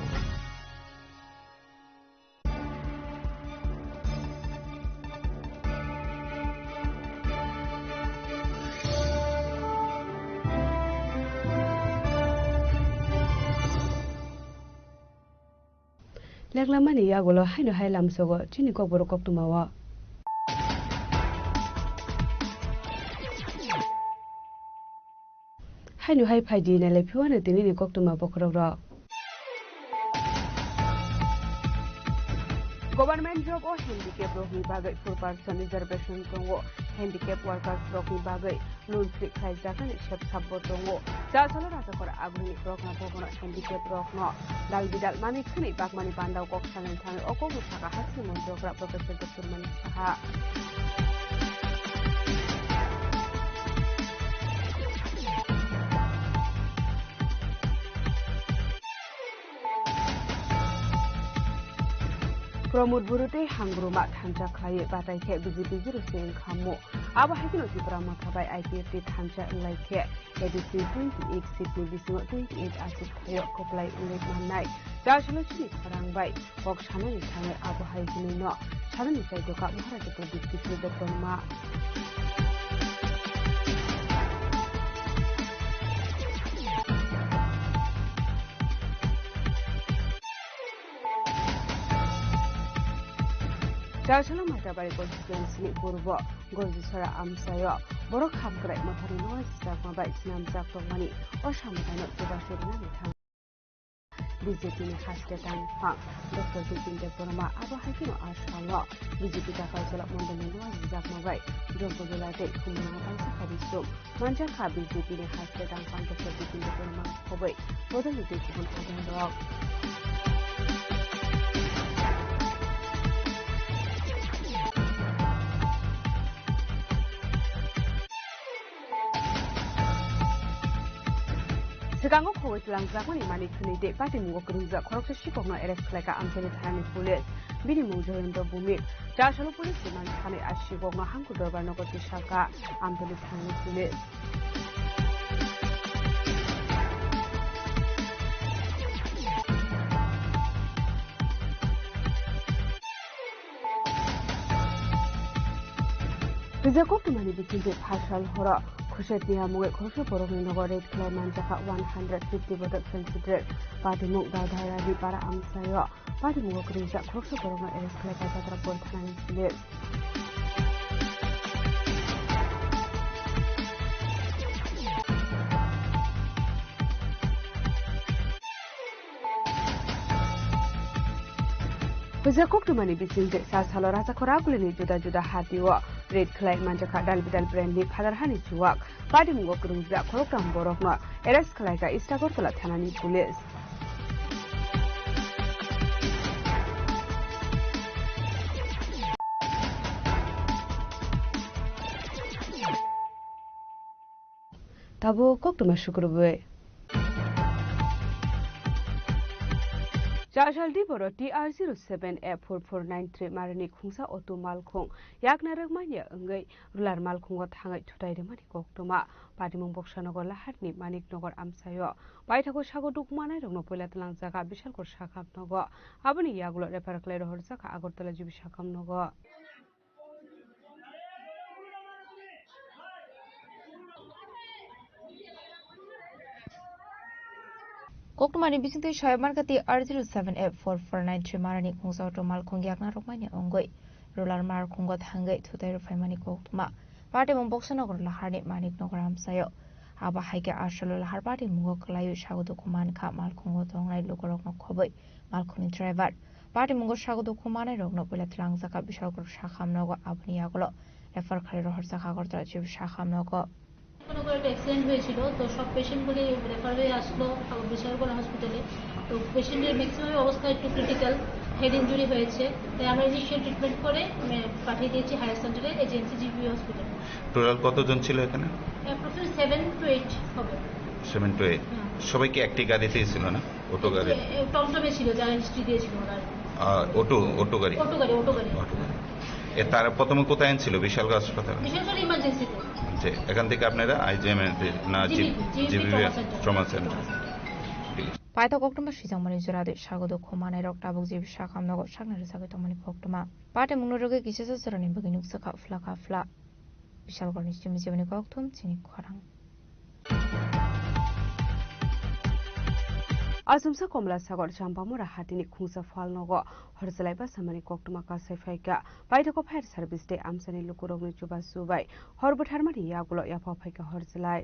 Leklamani yagulo haino hai lamsogo chini kokborok koktwmao. Haino hai phaidi nailai phiwano tinini koktwma bokhorok rok. Government job o handicap rokni bagwi four percent reservation tongo. Handicap workers rokni bagwi loan free khlai jaknani sepsap bo tongo. Chasalo Rajakor Agulini Progna Bhabono handicap rokno dal bidal manwi khwnwi bakmani bandao kok sanani thangwi o kokno saka hasini montrogra Professor Doctor Manik Saha. Pramod Buru tei Hangruma thansa khlaiwi batai khe B J P zero se wngkha mo. Abo hai kheno Tipra Motha bai I P F T thansa wnglai khe A D C twenty eight seat ni bisingo twenty eight achuk thaio kwplai wngwi mannai. Chasalo chini khorang bai kok sanani thangwi abo hai hwnwino sanani chaitokha Maharaja Pradip Kishore Debbarma. Chasalo Matabari constituency ni purbo Gojisora amchaio borok hamkrai mothani nogo sijakma bai swnamjak tongmani o samataino chubachu rwnani thang. B J P ni haste tangphang Doctor Bipin Debbarma abo hai kheno a salo B J P Dakarjala mondolni nogo sijakma bai Jompo Jila tei Khumulwngo tangsa kha bisum. Manjakha B J P ni haste tangphang Doctor Bipin Debbarma khoboi bodolni tei kubun agangrok. Swkango khoboi twlangjakmani manik hwnwi tei patimungo kwrwngjak khoroksa sikokno arrest khlaikha Amtoli thanani police. Bini mung Joyendra Bhumik. Chasalo police ni manwi sanwi a sikokno Hangku Dorbar Nagar tisaka Amtoli thanani police. Rijak koktwmani bisingtwi phasal horo Khuset ni amungwi khoroksa borokni nogo raid khlai manjakha one hundred fifty botok concentrate. Patimung Dadharari para amchaio patimungo kwrwngjak khoroksa borokno arrest khlai kha Jatrapur thanani police. Khuja koktwmani bisingtwi sa salo Rajakhor Agulini juda juda hatio raid khlai manjakha dal bidal brandni Phadarhani chuwak. Patimungo kwrwngjak khoroktham borokno arrest khlaikha East Agartala thanani police. Tabuk koktwma sukrubwi. Chasal Diboro T R zero seven F four four nine three marini khungsa auto malkhung yakna rwkmanya wngwi Rular malkhungo thangwi thutai rwmani koktwma. Patimung Boksanogo Laharni Manik Nogor amchaio paithago sago dukmanairokno poila twlangjakha Bisalkor sakham nogo. Aboni yagulo refer khlai rohorjakha Agartala G B sakham nogo. Koktwmani bisingtwi soyabmankha T R zero seven F four four nine three marani khungsa auto malkhung yakna rwkmani wngwi Rular malkhungo thangwi thutai rwphaimani koktwma. Patimung Boksanogo Laharni Manik Nogor amchaio. Abo hai khe asalo Lahar patimungo kwlaiwi sago dukhu mankha malkhungo tongnai lukurokno khobwi malkhungni driver. Patimungo sago dukhu manai rokno puila tlangjak kha Bishalgarh sakham nogo, aboni yagulo refer khlai rohorjak kha Agartala Civil sakham nogo. কোনো করে একটা অ্যাক্সিডেন্ট হয়েছিল, তো সব পেশেন্টগুলি রেফার হয়ে আসলো বিশালগড় হসপিটালে। তো পেশেন্টের ম্যাক্সিমাম অবস্থা একটু ক্রিটিক্যাল, হেড ইনজুরি হয়েছে। তাই আমরা ইনিশিয়াল ট্রিটমেন্ট করে, উম, পাঠিয়ে দিয়েছি হায়ার সেন্টারে, এজিএমসি জিবি হসপিটালে। টোটাল কতজন ছিল এখানে? অ্যাপ্রক্সিমেটলি সেভেন টু এইট হবে। Seven to eight. হ্যাঁ। সবাই কি একটি গাড়িতেই ছিল না, অটো গাড়ি? এ, এ, টমটমে ছিল, যারা হিস্ট্রি দিয়েছিল ওনার। আহ, অটো, অটো গাড়ি? অটো গাড়ি, অটো গাড়ি। অটো গাড়ি। এ, তারা প্রথমে কোথায় আনছিল? বিশালগড় হাসপাতাল? বিশালগড় ইমার্জেন্সিতে। যে এখান থেকে আপনারা আইজিএমএইচ না G-, GBP, GBP GBP trauma centre. Trauma centre. ঠিক আছে। Paithak koktwma swijangmani jora de sago dukhu manai rok tabuk jibi sakham nogo sakni rwchagwi tongmani koktwma. Patimungno rwgwi kisa sa jorani bagwi nukjakha phlakha phla. Bishalgarhni simi jiboni kokthum chini khorang. Achomsa Komla Sagar Champamura hatini khungsa phalnogo horjalai basamani koktwma kasai phaikha. Paithakgo fire service tei amchaini lukurokni chubachu bai hor bwtharmani yagulo yapha phaikha horjalai.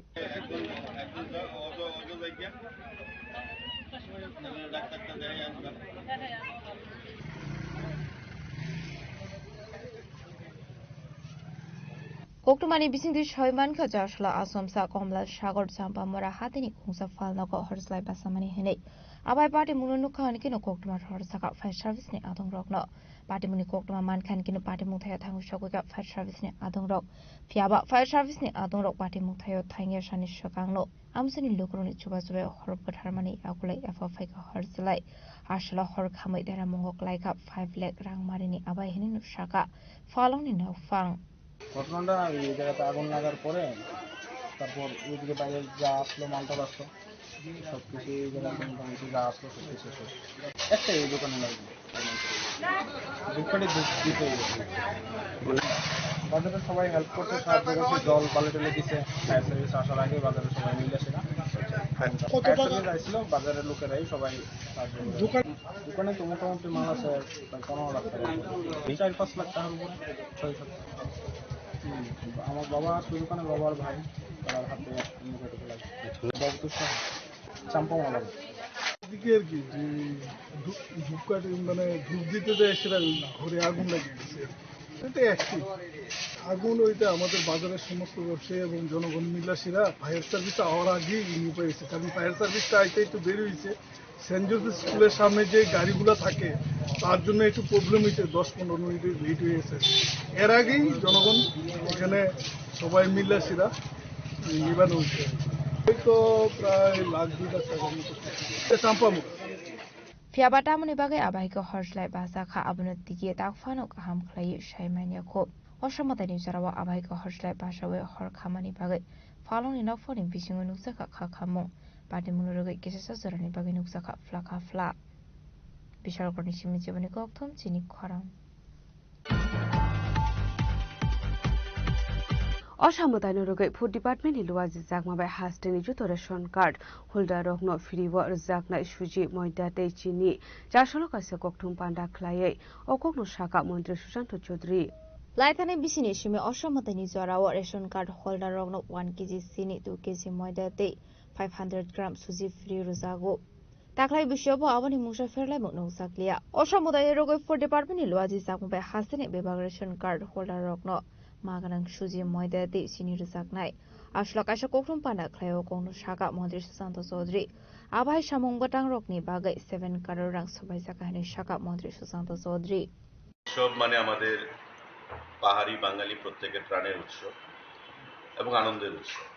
Koktwmani bisingtwi soi mankha, Jasla Achomsa Komla Sagar Champamura hatini khungsa phalnogo horjalai basamani hinwi. Abai Patimungno nukha hwnwi kheno koktwma rohorjakha fire service ni adongrokno. Patimungni koktwma mankha hwnwi kheno Patimung thaio thangwi sogwikha fire service ni adongrok. Phiyaba fire service ni adongrok Patimung thaio thangya sani swkangno amchaini lukurokni chubachu bai hor bwtharmani yagulo yapha phaikha horjalai. Aswla hor khamwi deramungo klaikha five lakh rangmarini abai hinwi nukjakha phalongni nokphang. ঘটনাটা এই জায়গাতে আগুন লাগার পরে, তারপর ওইদিকে বাইরে যা আসলো, মালটাল আসলো, সব কিছু এই জায়গায় মোটামুটি যা আসলো, সব কিছু শেষ। একটাই এই দোকানে লাগবে। ধূপকাঠি ধূপ দিতে গেছে। বাজারে সবাই হেল্প করছে, সাহায্য করছে, জল বালি টালি দিছে। ফায়ার সার্ভিস আসার আগে বাজারে সবাই মিলে সেটা কত ফায়ার টাকা? সার্ভিস আসছিল, বাজারের লোকেরাই সবাই সাহায্য করে। দোকান দোকানে তো মোটামুটি মাল আছে প্রায় পনেরো লাখ টাকা। এই চার পাঁচ লাখ টাকার উপরে, ছয় সাত লাখ। হুম, আমার বাবা আছে দোকানে, বাবার ভাই, তার হাতে মুখে ঢুকে লাগে। বাবু তো সব চাম্পাওয়ালা। এদিকে আর কি, যে ধূপ, ধূপকাঠি মানে ধূপ দিতে যায়, সেটা ঘরে আগুন লাগিয়ে দিচ্ছে। এটা একটি আগুন, ওইটা আমাদের বাজারের সমস্ত ব্যবসায়ী এবং জনগণ মিলাসিরা ফায়ার সার্ভিস আওয়ার আগেই নিয়ে হয়েছে, কারণ ফায়ার সার্ভিসটা আইতে একটু দেরি হয়েছে। সেন্ট জোসেফ স্কুলের সামনে যে গাড়িগুলো থাকে, তার জন্য একটু প্রবলেম হয়েছে, দশ পনেরো মিনিট লেট হয়ে গেছে। এর আগেই জনগণ এখানে সবাই মিলাসিরা নিবানো হয়েছে। হয়তো প্রায় লাখ দুই লাখ টাকার মতো। এটা Champamura. Phiyaba tamoni bagwi abahaikhe horslai basa kha, abono tigi tak phano kaham khlaiwi sai manya kho. O samataini jorao abahaikhe horslai basawi hor khamani bagwi phalongni nokphani bisingo nukjakha kha khamung. Patimungno rwgwi kisasa jorani bagwi nukjakha phlakha phla. Bishalgarhni simi jiboni kokthum chini khorang. O samwtaino rwgwi Food Department ni luajijakma bai hasteni joto ration card holder rokno free o rwjaknai suji, moida tei chini chasolo kaisa kokthum panda khlaiwi o kokno sakha Montri Susanto Chaudhary. Laithani bisini simi o samwtaini jorao ration card holder rokno one K G chini, two K G moida tei five hundred gram suji free rwjago. Taklai bisio bo aboni mungsa pherlaimung nukjakliya. O samwtaini rwgwi Food Department ni luajijakma bai hasteni bebak ration card holder rokno ma gwnang suji, moida tei chini rwjaknai. Aswla kaisa kokthum panda khlaio kokno sakha Montri Susanto Chaudhary. Abai samung bwtang rokni bagwi seven crore rang swbaijak hinwi sakha Montri Susanto Chaudhary. উৎসব মানে আমাদের পাহাড়ি বাঙালি প্রত্যেকের প্রাণের উৎসব এবং আনন্দের উৎসব।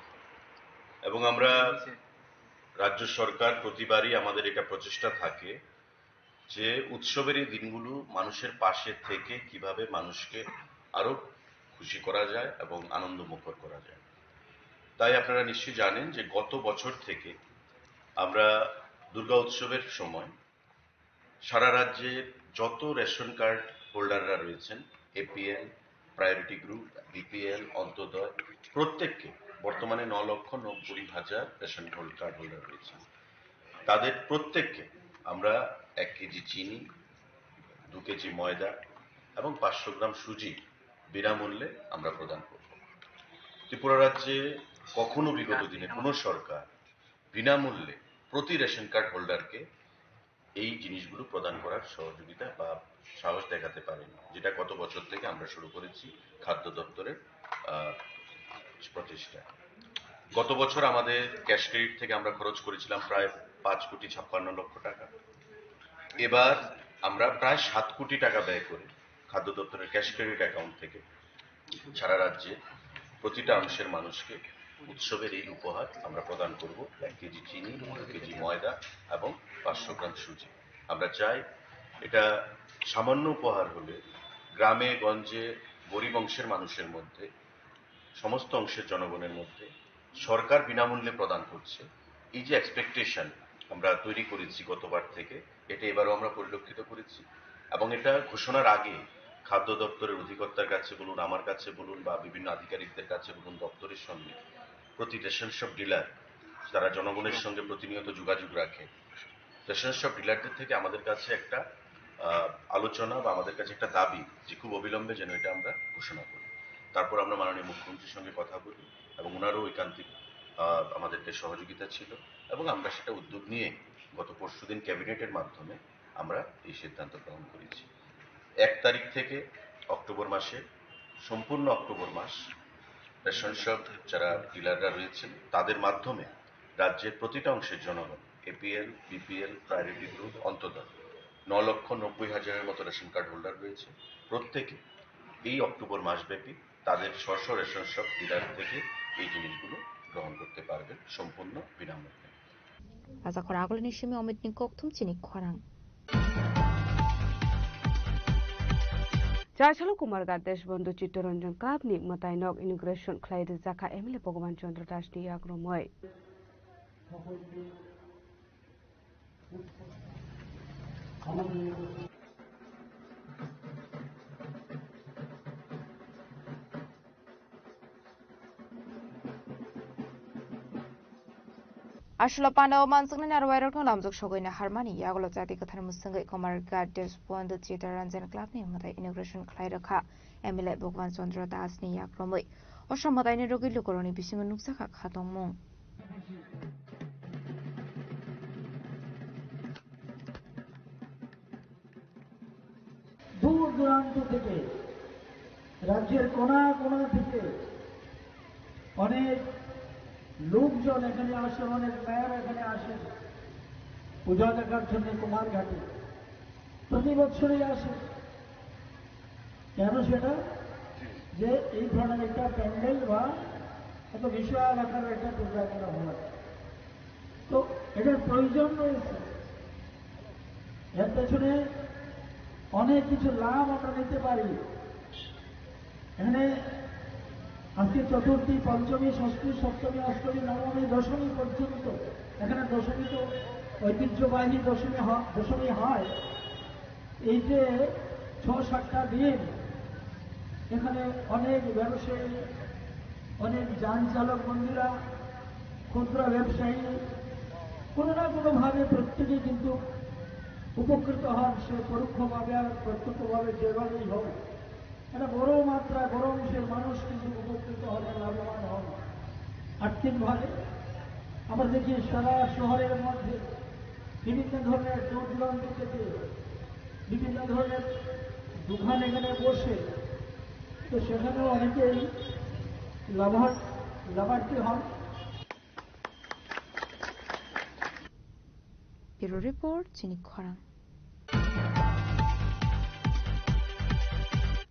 এবং আমরা রাজ্য সরকার প্রতিবারই আমাদের এটা প্রচেষ্টা থাকে যে উৎসবের এই দিনগুলো মানুষের পাশে থেকে কিভাবে মানুষকে আরো খুশি করা যায় এবং আনন্দমুখর করা যায়। তাই আপনারা নিশ্চয়ই জানেন যে গত বছর থেকে আমরা দুর্গা উৎসবের সময় সারা রাজ্যে যত রেশন কার্ড হোল্ডাররা রয়েছেন, APL, priority group, BPL, Antyodaya, প্রত্যেককে, বর্তমানে ন লক্ষ নব্বই হাজার রেশন কার্ড হোল্ডার রয়েছেন, তাদের প্রত্যেককে আমরা এক কেজি চিনি, দু কেজি ময়দা এবং পাঁচশো গ্রাম সুজি বিনামূল্যে আমরা প্রদান করব। ত্রিপুরা রাজ্যে কখনো বিগত দিনে কোনো সরকার বিনামূল্যে প্রতি রেশন কার্ড হোল্ডারকে এই জিনিসগুলো প্রদান করার সহযোগিতা বা সাহস দেখাতে পারেনি, যেটা গত বছর থেকে আমরা শুরু করেছি খাদ্য দপ্তরের আহ, প্রচেষ্টা। গত বছর আমাদের ক্যাশ ক্রেডিট থেকে আমরা খরচ করেছিলাম প্রায় পাঁচ কোটি ছাপ্পান্ন লক্ষ টাকা। এবার আমরা প্রায় সাত কোটি টাকা ব্যয় করে খাদ্য দপ্তরের ক্যাশ ক্রেডিট অ্যাকাউন্ট থেকে সারা রাজ্যে প্রতিটা অংশের মানুষকে উৎসবের এই উপহার আমরা প্রদান করব: এক কেজি চিনি, দু কেজি ময়দা এবং পাঁচশো গ্রাম সুজি। আমরা চাই এটা সামান্য উপহার হলে গ্রামে গঞ্জে গরিব অংশের মানুষের মধ্যে, সমস্ত অংশের জনগণের মধ্যে সরকার বিনামূল্যে প্রদান করছে, এই যে এক্সপেকটেশন আমরা তৈরি করেছি গতবার থেকে, এটা এবারও আমরা পরিলক্ষিত করেছি। এবং এটা ঘোষণার আগে খাদ্য দপ্তরের অধিকর্তার কাছে বলুন, আমার কাছে বলুন বা বিভিন্ন আধিকারিকদের কাছে বলুন, দপ্তরের সঙ্গে প্রতি রেশন শপ ডিলার, তারা জনগণের সঙ্গে প্রতিনিয়ত যোগাযোগ রাখে, রেশন শপ ডিলারদের থেকে আমাদের কাছে একটা আহ, আলোচনা বা আমাদের কাছে একটা দাবি যে খুব অবিলম্বে যেন এটা আমরা ঘোষণা করি। তারপর আমরা মাননীয় মুখ্যমন্ত্রীর সঙ্গে কথা বলি এবং ওনারও ঐকান্তিক আহ, আমাদেরকে সহযোগিতা ছিল এবং আমরা সেটা উদ্যোগ নিয়ে গত পরশুদিন ক্যাবিনেটের মাধ্যমে আমরা এই সিদ্ধান্ত গ্রহণ করেছি। এক তারিখ থেকে অক্টোবর মাসে, সম্পূর্ণ অক্টোবর মাস, রেশন শপ যারা ডিলাররা রয়েছেন তাদের মাধ্যমে রাজ্যের প্রতিটা অংশের জনগণ, এপিএল, বিপিএল, প্রায়োরিটি গ্রুপ, অন্তত ন লক্ষ নব্বই হাজারের মতো রেশন কার্ড হোল্ডার রয়েছে। প্রত্যেকে এই অক্টোবর মাসব্যাপী তাদের স্ব স্ব রেশন শপ ডিলার থেকে এই জিনিসগুলো গ্রহণ করতে পারবেন সম্পূর্ণ বিনামূল্যে। Rajakhor agulini simi Omitni kokthum chini khorang. Chaichalo Kumarghat Deshbandhu Chittaranjan Club ni mwtai nok inauguration khlai rijak kha M L A Bhagavan Chandra Das ni yak romwi. Aswla panda o mansuknai narwai rokno lamjak sogwi naharmani yagulo chati kwthar mwswngwi Kumarghat Deshbandhu Chittaranjan Club ni mwtai inauguration khlai rwkha M L A Bhagavan Chandra Das ni yak romwi. O samwtaini rwgwi lukurokni bisingo nukjakha khatungmung. দূর দূরান্ত থেকে, রাজ্যের কোনা কোনা থেকে অনেক লোকজন এখানে আসে, অনেক মেয়র এখানে আসে পূজা দেখার জন্য কুমারঘাটে। প্রতি বছরই আসে। কেন সেটা? যে এই ধরনের একটা প্যান্ডেল বা এত বিশাল আকারের একটা পূজা করা হয়, তো এটার প্রয়োজন রয়েছে। এর পেছনে অনেক কিছু লাভ আমরা নিতে পারি। এখানে আজকে চতুর্থী, পঞ্চমী, ষষ্ঠী, সপ্তমী, অষ্টমী, নবমী, দশমী পর্যন্ত, এখানে দশমী তো ঐতিহ্যবাহী দশমী হ-, দশমী হয়। এই যে ছ সাতটা দিন এখানে অনেক ব্যবসায়ী, অনেক যান চালক বন্ধুরা, ক্ষুদ্র ব্যবসায়ী, কোনো না কোনোভাবে প্রত্যেকে কিন্তু উপকৃত হন, সে পরোক্ষভাবে আর প্রত্যক্ষভাবে যেভাবেই হোক। একটা বড় মাত্রায়, বড় অংশের মানুষ কিন্তু উপকৃত হন, লাভবান হন আর্থিকভাবে। আমরা দেখি সারা শহরের মধ্যে বিভিন্ন ধরনের দূর দূরান্ত থেকে বিভিন্ন ধরনের দোকান এখানে বসে, তো সেখানেও অনেকেই লাভার-, লাভার্থী হন। Bureau Report, chini khorang.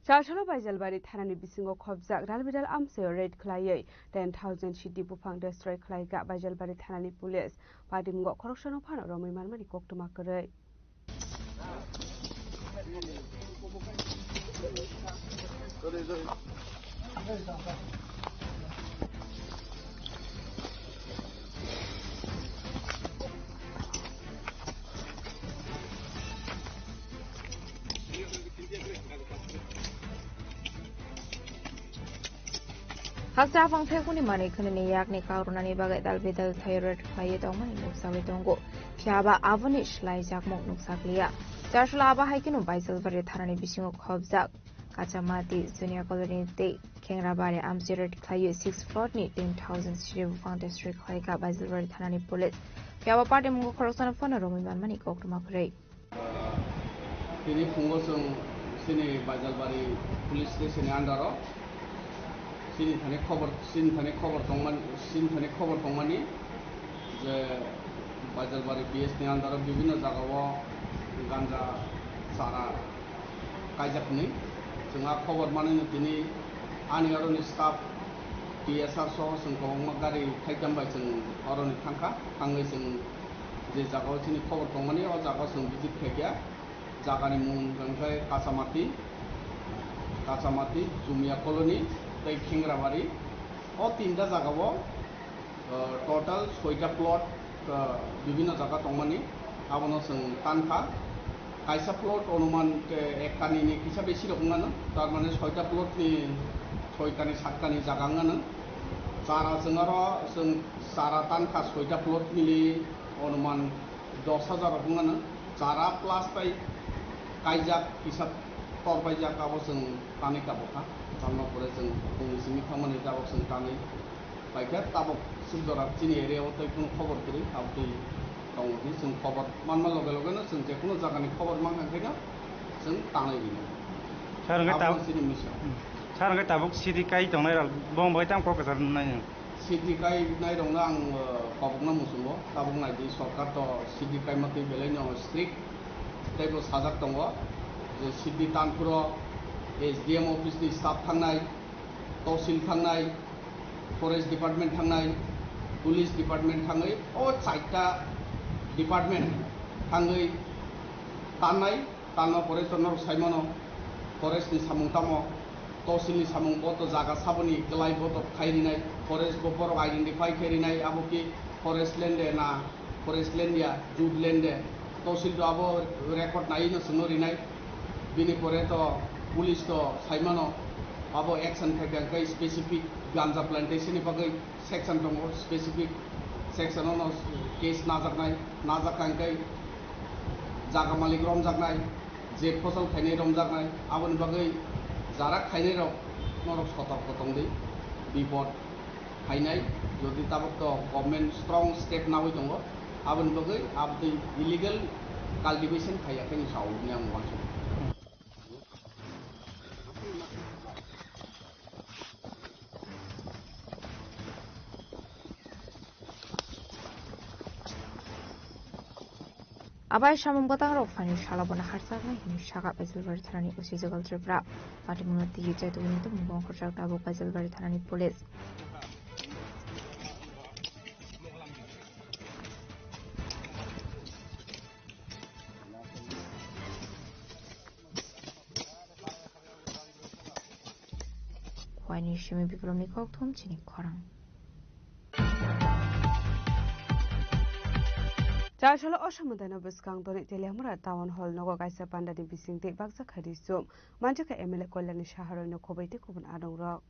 Chasalo Baijalbari thanani bisingo khobjak ralbidal amchaio raid khlaiwi ten thousand sidi buphang destroy khlaikha Baijalbari thanani police. Patimungo khoroksano phano romwi manmani koktwma kwrwi. Hakcha aphang thekhuni manwi khwnini yakni kaurwnani bagwi dalbidal thaio raid khlaiwi tongmani nukjagwi tongo. Phiya ba aboni swlaijakmung nukjakliya. Chasalo abo hai kheno Baijalbari thanani bisingo khobjak Kachamati Junior Colony tei Kengrabari amchwira khlaiwi six plot ni ten thousand siri buphang destroy khlaikha Baijalbari thanani police. Phiya bo party mungo khoroksano phano romwi manmani koktwma kwrwi. Tini phungo chwng chini Baijalbari police station ni under o chini thani khobor, chini thani khobor tongmani, chini thani khobor tongmani je Baijalbari P S ni under o bibhinno jaga o ganja chara kaijak hinwi. Chwng a khobor manwi no tini ani aro ni staff T S R soho chwng kwbangma gari thaitham bai chwng oro ni thangkha, thangwi chwng je jaga o chini khobor tongmani o jaga o chwng visit khaikha. Jaga ni mung hwnkhe Kachamati, Kachamati, Jumia Colony tei Khengrabari. O tinta jaga o uh, total soita plot, uh, bibhinno jaga tongmani, abono chwng tankha. Kaisa plot onuman, uh, ekkanini kisa besi rok wngmano, tar mane soita plot ni, soitani satkani jaga wngmano. Chara chwng aro chwng chara tankha soita plot mili onuman dos hajar rok wngmano. Chara plus tai kaijak kisa tor paijak abo chwng tanwi tabukha. Tamno pore chwng bongni simi thangmani tabok chwng tanwi paikha, tabok suk jora chini area o tei kunu khobor kwrwi, abtwi tongo di chwng khobor manma loge loge no chwng je kunu jaga ni khobor mankha khe no chwng tanwi rino. Sir, hwnkhe abo tab-, chini mission. Hmm. Sir, hwnkhe tabuk city kai tongnai rok bong bai tam kok kwchar nai. City kai nai rok no ang, uh, kobok no muchungo, tabuk nai di sorkar to city kai ma twi belai no strict tei bo sajak tongo je city tanphuro S D M office ni staff thangnai, Tosil thangnai, Forest Department thangnai, Police Department thangwi, o chaita department thangwi tannai, tanna pore to norok saimano, forest ni samung tamo, tosil ni samung bo to jaga saboni kwlai bo to khai rinai, forest bo borok identify khai rinai, abo ki forest land de na, forest land ya, jut land de, tosil do abo record nai no chwngno rinai. Bini pore to police to saimano abo action khai kha, khai specific ganja plantation ni bagwi section tongo, specific section ono case najaknai, najak kha, khai jaga malik romjaknai, je phosol khainai romjaknai, aboni bagwi jara khainai rok norok sotorko tongdi, bipod phainai, jodi tabok to government strong step nawi tongo, aboni bagwi abtwi illegal cultivation khaiya khe ni sao hwnwi ang uansukha. Abai samung bwtang rok phaini salo bono harsa khlai hwnwi sakha Baijalbari thanani O C Jugal Tripura. Patimungno tigi chai tubuni tumung bongkhorjak tabuk Baijalbari thanani police. Waini simi Biplomni kokthum chini khorang. Char salo o samung daino bwskang Doni Teliamura Town Hall nogo kaisa pandani bisingtwi baksa kha ri chum manjakha M L A Koilani Saha roino khoboi tei kubun adongrok.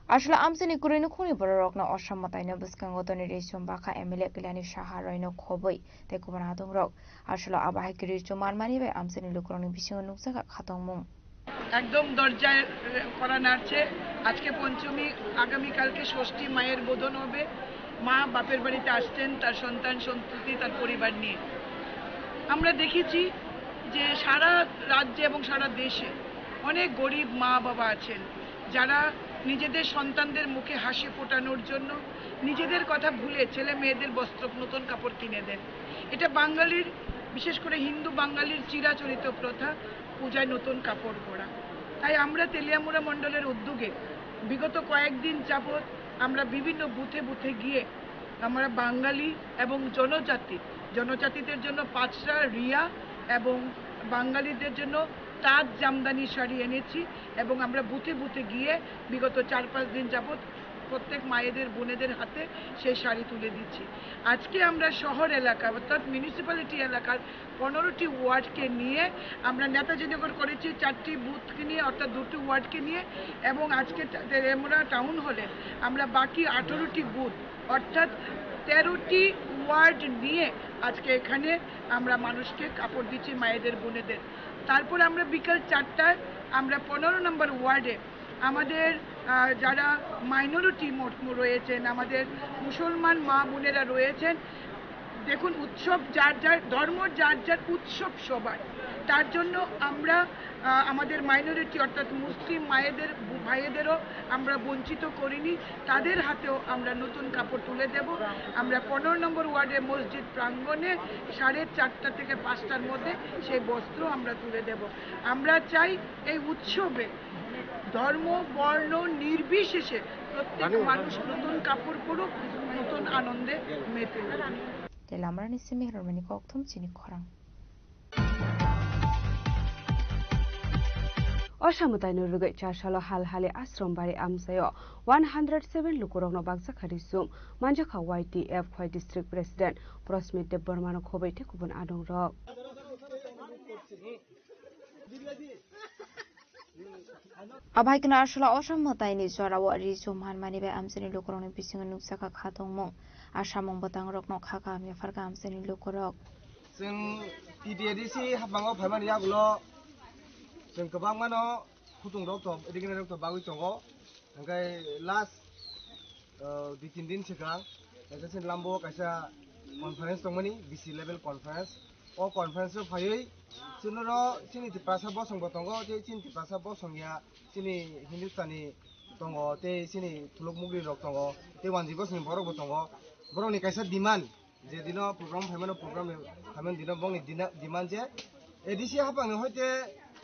Aswla amchaini kwrwi nukhungni bororokno osom mwtaino bwskango Doni Rechum Bakha M L A Koilani Saha roino khoboi tei kubun adongrok. Aswla abo hai kwrwi chum manmani bai amchaini lukurokni bisingo nukjakha khatongmung. একদম দরজায়, এ, কড়া নাড়ছে। আজকে পঞ্চমী, আগামীকালকে ষষ্ঠী, মায়ের বোধন হবে। মা বাপের বাড়িতে আসছেন তার সন্তান সন্ততি, তার পরিবার নিয়ে। আমরা দেখেছি যে সারা রাজ্যে এবং সারা দেশে অনেক গরিব মা বাবা আছেন, যারা নিজেদের সন্তানদের মুখে হাসি ফোটানোর জন্য নিজেদের কথা ভুলে ছেলে মেয়েদের বস্ত্র, নতুন কাপড় কিনে দেন। এটা বাঙালির, বিশেষ করে হিন্দু বাঙালির চিরাচরিত প্রথা, পূজায় নতুন কাপড় পরা। তাই আমরা তেলিয়ামুড়া মণ্ডলের উদ্যোগে বিগত কয়েকদিন যাবৎ আমরা বিভিন্ন বুথে বুথে গিয়ে আমরা বাঙালি এবং জনজাতি, জনজাতিদের জন্য পাঁচরা, রিয়া এবং বাঙালিদের জন্য তাঁত জামদানি শাড়ি এনেছি এবং আমরা বুথে বুথে গিয়ে বিগত চার পাঁচ দিন যাবৎ প্রত্যেক মায়েদের, বোনেদের হাতে সেই শাড়ি তুলে দিচ্ছি। আজকে আমরা শহর এলাকা, অর্থাৎ মিউনিসিপ্যালিটি এলাকার পনেরোটি ওয়ার্ডকে নিয়ে আমরা নেতাজিনগর করেছি চারটি বুথকে নিয়ে, অর্থাৎ দুটি ওয়ার্ডকে নিয়ে, এবং আজকে টা-, তেলিয়ামুড়া টাউন হলে আমরা বাকি আঠারোটি বুথ, অর্থাৎ তেরোটি ওয়ার্ড নিয়ে আজকে এখানে আমরা মানুষকে কাপড় দিচ্ছি, মায়েদের, বোনেদের। তারপর আমরা বিকাল চারটায় আমরা পনেরো নম্বর ওয়ার্ডে আমাদের, আহ, যারা মাইনরিটি রয়েছেন, আমাদের মুসলমান মা বোনেরা রয়েছেন, দেখুন, উৎসব যার যার ধর্ম, যার যার উৎসব সবার। তার জন্য আমরা, আহ, আমাদের মাইনরিটি অর্থাৎ মুসলিম মায়েদের, ভাইয়েদেরও আমরা বঞ্চিত করিনি। তাদের হাতেও আমরা নতুন কাপড় তুলে দেব। আমরা পনেরো নম্বর ওয়ার্ডের মসজিদ প্রাঙ্গণে সাড়ে চারটা থেকে পাঁচটার মধ্যে সেই বস্ত্র আমরা তুলে দেব। আমরা চাই এই উৎসবে ধর্ম, বর্ণ নির্বিশেষে প্রত্যেক মানুষ নতুন কাপড় পরুক, নতুন আনন্দে মেতে উঠুক। Tei Lamrani simi rwmani kokthum chini khorang. O samwtaino rwgwi chasalo Halhali Ashram Bari amchaio one hundred seven lukurokno bakjakha risum, manjakha Y T F Khwai District President Prosmit Debbarmano khobwi tei kubun adongrok. Abai kheno aswla o samwtaini jorao risum manmani bai amchaini lukurokni bisingo nukjakha khatungmung. A samung bwtangrokno kha kaham yapharkha amchaini lukurok. Chwng T T A D C haphango phaimani yagulo chwng kwbangmano khutungrok to, rignai rok to bagwi tongo. Hwnkhe last, uh, dui tin din swkang kaisa chini lambo kaisa conference tongmani, B C level conference. O conference o phaiwi chwngno chini Tiprasa bosong bo tongo, tei chini Tiprasa bosong ya chini Hindustani tongo, tei chini Thuluk Mugri rok tongo, tei wanjwi bosongni borok bo tongo. Borokni kaisa demand, je dino program phaimano, program phaimani dino bongni dina-, demand je A D C haphangni hoite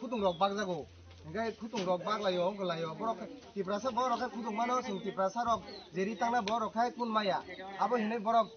khutung rok bakjago. Hingke khutung rok baklaio, wngkha laio. Borok Tiprasa borok khe khutung mano, chwng Tiprasa rok je ri tangna borok khai kun maya. Abo hinwi borok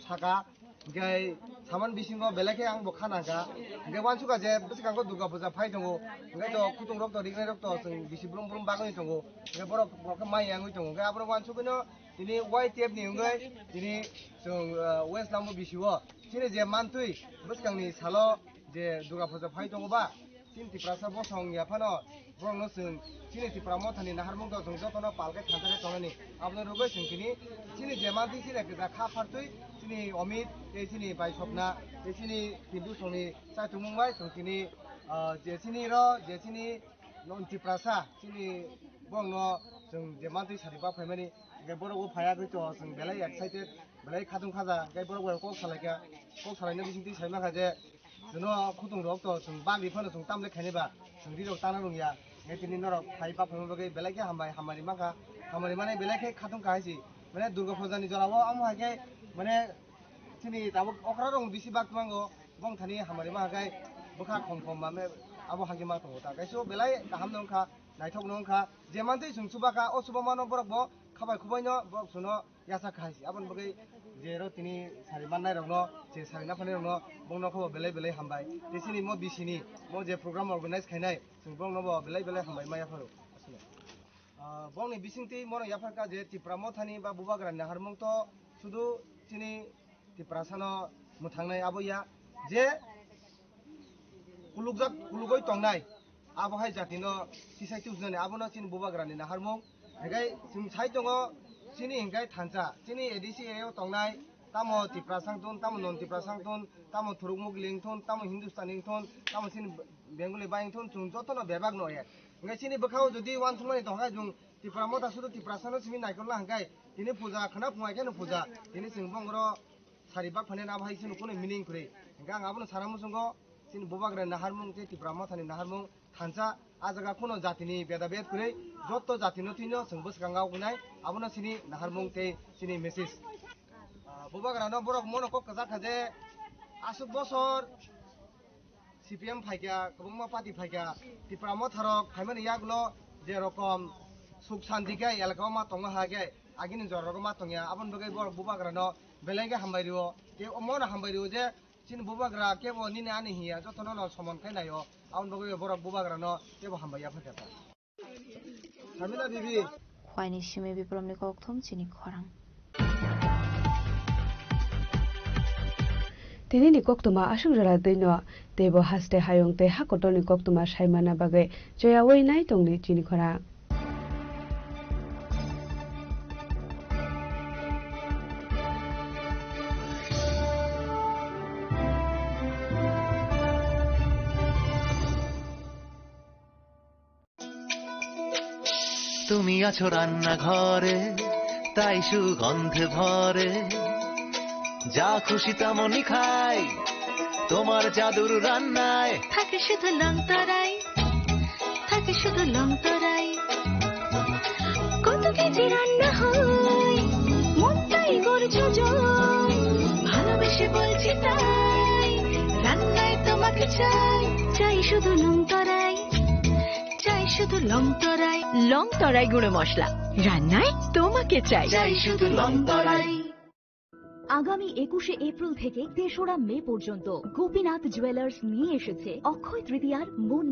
saka, hingke saman bisingo belai khe ang bo kha nangkha. Hingke wansukha je bwskango Durga puja phai tongo. Hingke to khutung rok to rignai rok to chwng bisi brum brum bagwi tongo. Hingke borok, borok khe maya wngwi tongo. Hingke aborok wansugwino tini Y T F ni wngwi tini chwng, ah, West Lambo bisio chini je mantwi bwskangni salo je Durga puja phai tongo ba, chini Tiprasa bosong ya phano borokno chwng chini Tipra mothani naharmung to chwng jotono pal khe thansa khe tongnani. Aboni rwgwi chwng tini chini je mantwi chini kisa kha phartwi chini Omit tei chini Baisokna tei chini Pindu songni chaitumung bai chwng tini, ah, je chini ro je chini non Tiprasa chini borokno chwng je mantwi sari ba phaimani, hingke borok bo phaiya gwi to chwng belai excited, belai khatung khaja, hingke borok bai kok salaikha, kok salaina bisingtwi sai mankha je, chwngno khutung rok to chwng bagwi phano chwng tamle khaini ba, chwng ri rok tana rwngya, hingke tini norok phai ba phaima bagwi belai khe hambai, hamari mankha, hamari mani belai khe khatung kha hai si, mane Durga puja ni jora o amo hai khe, mane chini tabuk okra rok bisi bak thango, bong thani hamari ma hai khe bwkha khom khom mame abo hai khe ma tongo ta, kaisa belai kaham no wngkha, naithok no wngkha, je mantwi chwng chuba kha, o chuba mano borok bo khabai khubai no borok chwngno yachak khai si. Aboni bagwi je ro tini sari mannai rokno, je sari naphanai rokno, bongno khe bo belai belai hambai. Tei chini mo bisini, mo je program organize khainai, chwng bongno bo belai belai hambai ma yapharo. Ah, bongni bisingtwi mono yapharkha je Tipra mothani ba Bubagrani naharmung to sudu chini Tiprasano mwthangnai abo ya, je kulukjak, kulugoi tongnai, abo hai jatino tisai tubunani, abono chini Bubagrani naharmung. Hingke chwng sai tongo, chini hingke thansa, chini A D C area o tongnai, tamo Tiprasa wngthun, tamo non Tiprasa wngthun, tamo Thuruk Mugli wngthun, tamo Hindustani wngthun, tamo chini Bengali bai wngthun, chwng jotono bebak no ya. Hingke chini bwkhao jodi uansukmani tongkha, chwng Tipra motha sudu Tiprasano simi naikolna hingke, tini puja khwna phungai kheno puja, tini chwng bongoro sari bak phani abo hai chini kunu meaning kwrwi. Hingke ang abono sana muchungo, chini Bubagrani naharmung tei Tipra mothani naharmung thansa, a jaga kunu jatini beda bed kwrwi, jotto jatino twino chwng bwskango wngnai, abono chini naharmung tei chini message. Ah, Bubagrano borok mono kok kwchak kha je, aswk bosor C P M phaikha, kwbangma party phaikha, Tipra motharok phaimani yagulo je rokom suk santi khe elaka o ma tongma ha khe, agini jora rogo ma tongya, aboni bagwi borok Bubagrano belai khe hambai rio, tei omono hambai rio je chini Bubagra kebo nini ani hiya, jotono no somon khai naio, aboni bagwi borok Bubagrano kebo hambai ya phai kha ta. Samina bibi. Khwaini simi Biplomni kokthum chini khorang. Tinini koktwma aswk jora twino, teibo haste hayung tei ha kotorni koktwma saimana bagwi cheyaui nai tongdi chini khorang. তুমি আছো রান্নাঘরে, তাই সুগন্ধে ভরে। যা খুশি তেমনই খাই, তোমার জাদুর রান্নায়। থাকে শুধু লং তরাই, থাকে শুধু লং তরাই। কত কেজি রান্না হয়, মনটাই গর্জ জয়। ভালোবেসে বলছি তাই, রান্নায় তোমাকে চাই। চাই শুধু লং তরাই, চাই শুধু লং তরাই। লং তরাই গুঁড়ো মশলা, রান্নায় তোমাকে চাই। চাই শুধু লং তরাই। আগামী একুশে এপ্রিল থেকে তেসরা মে পর্যন্ত গোপীনাথ জুয়েলার্স নিয়ে এসেছে অক্ষয় তৃতীয়ার মন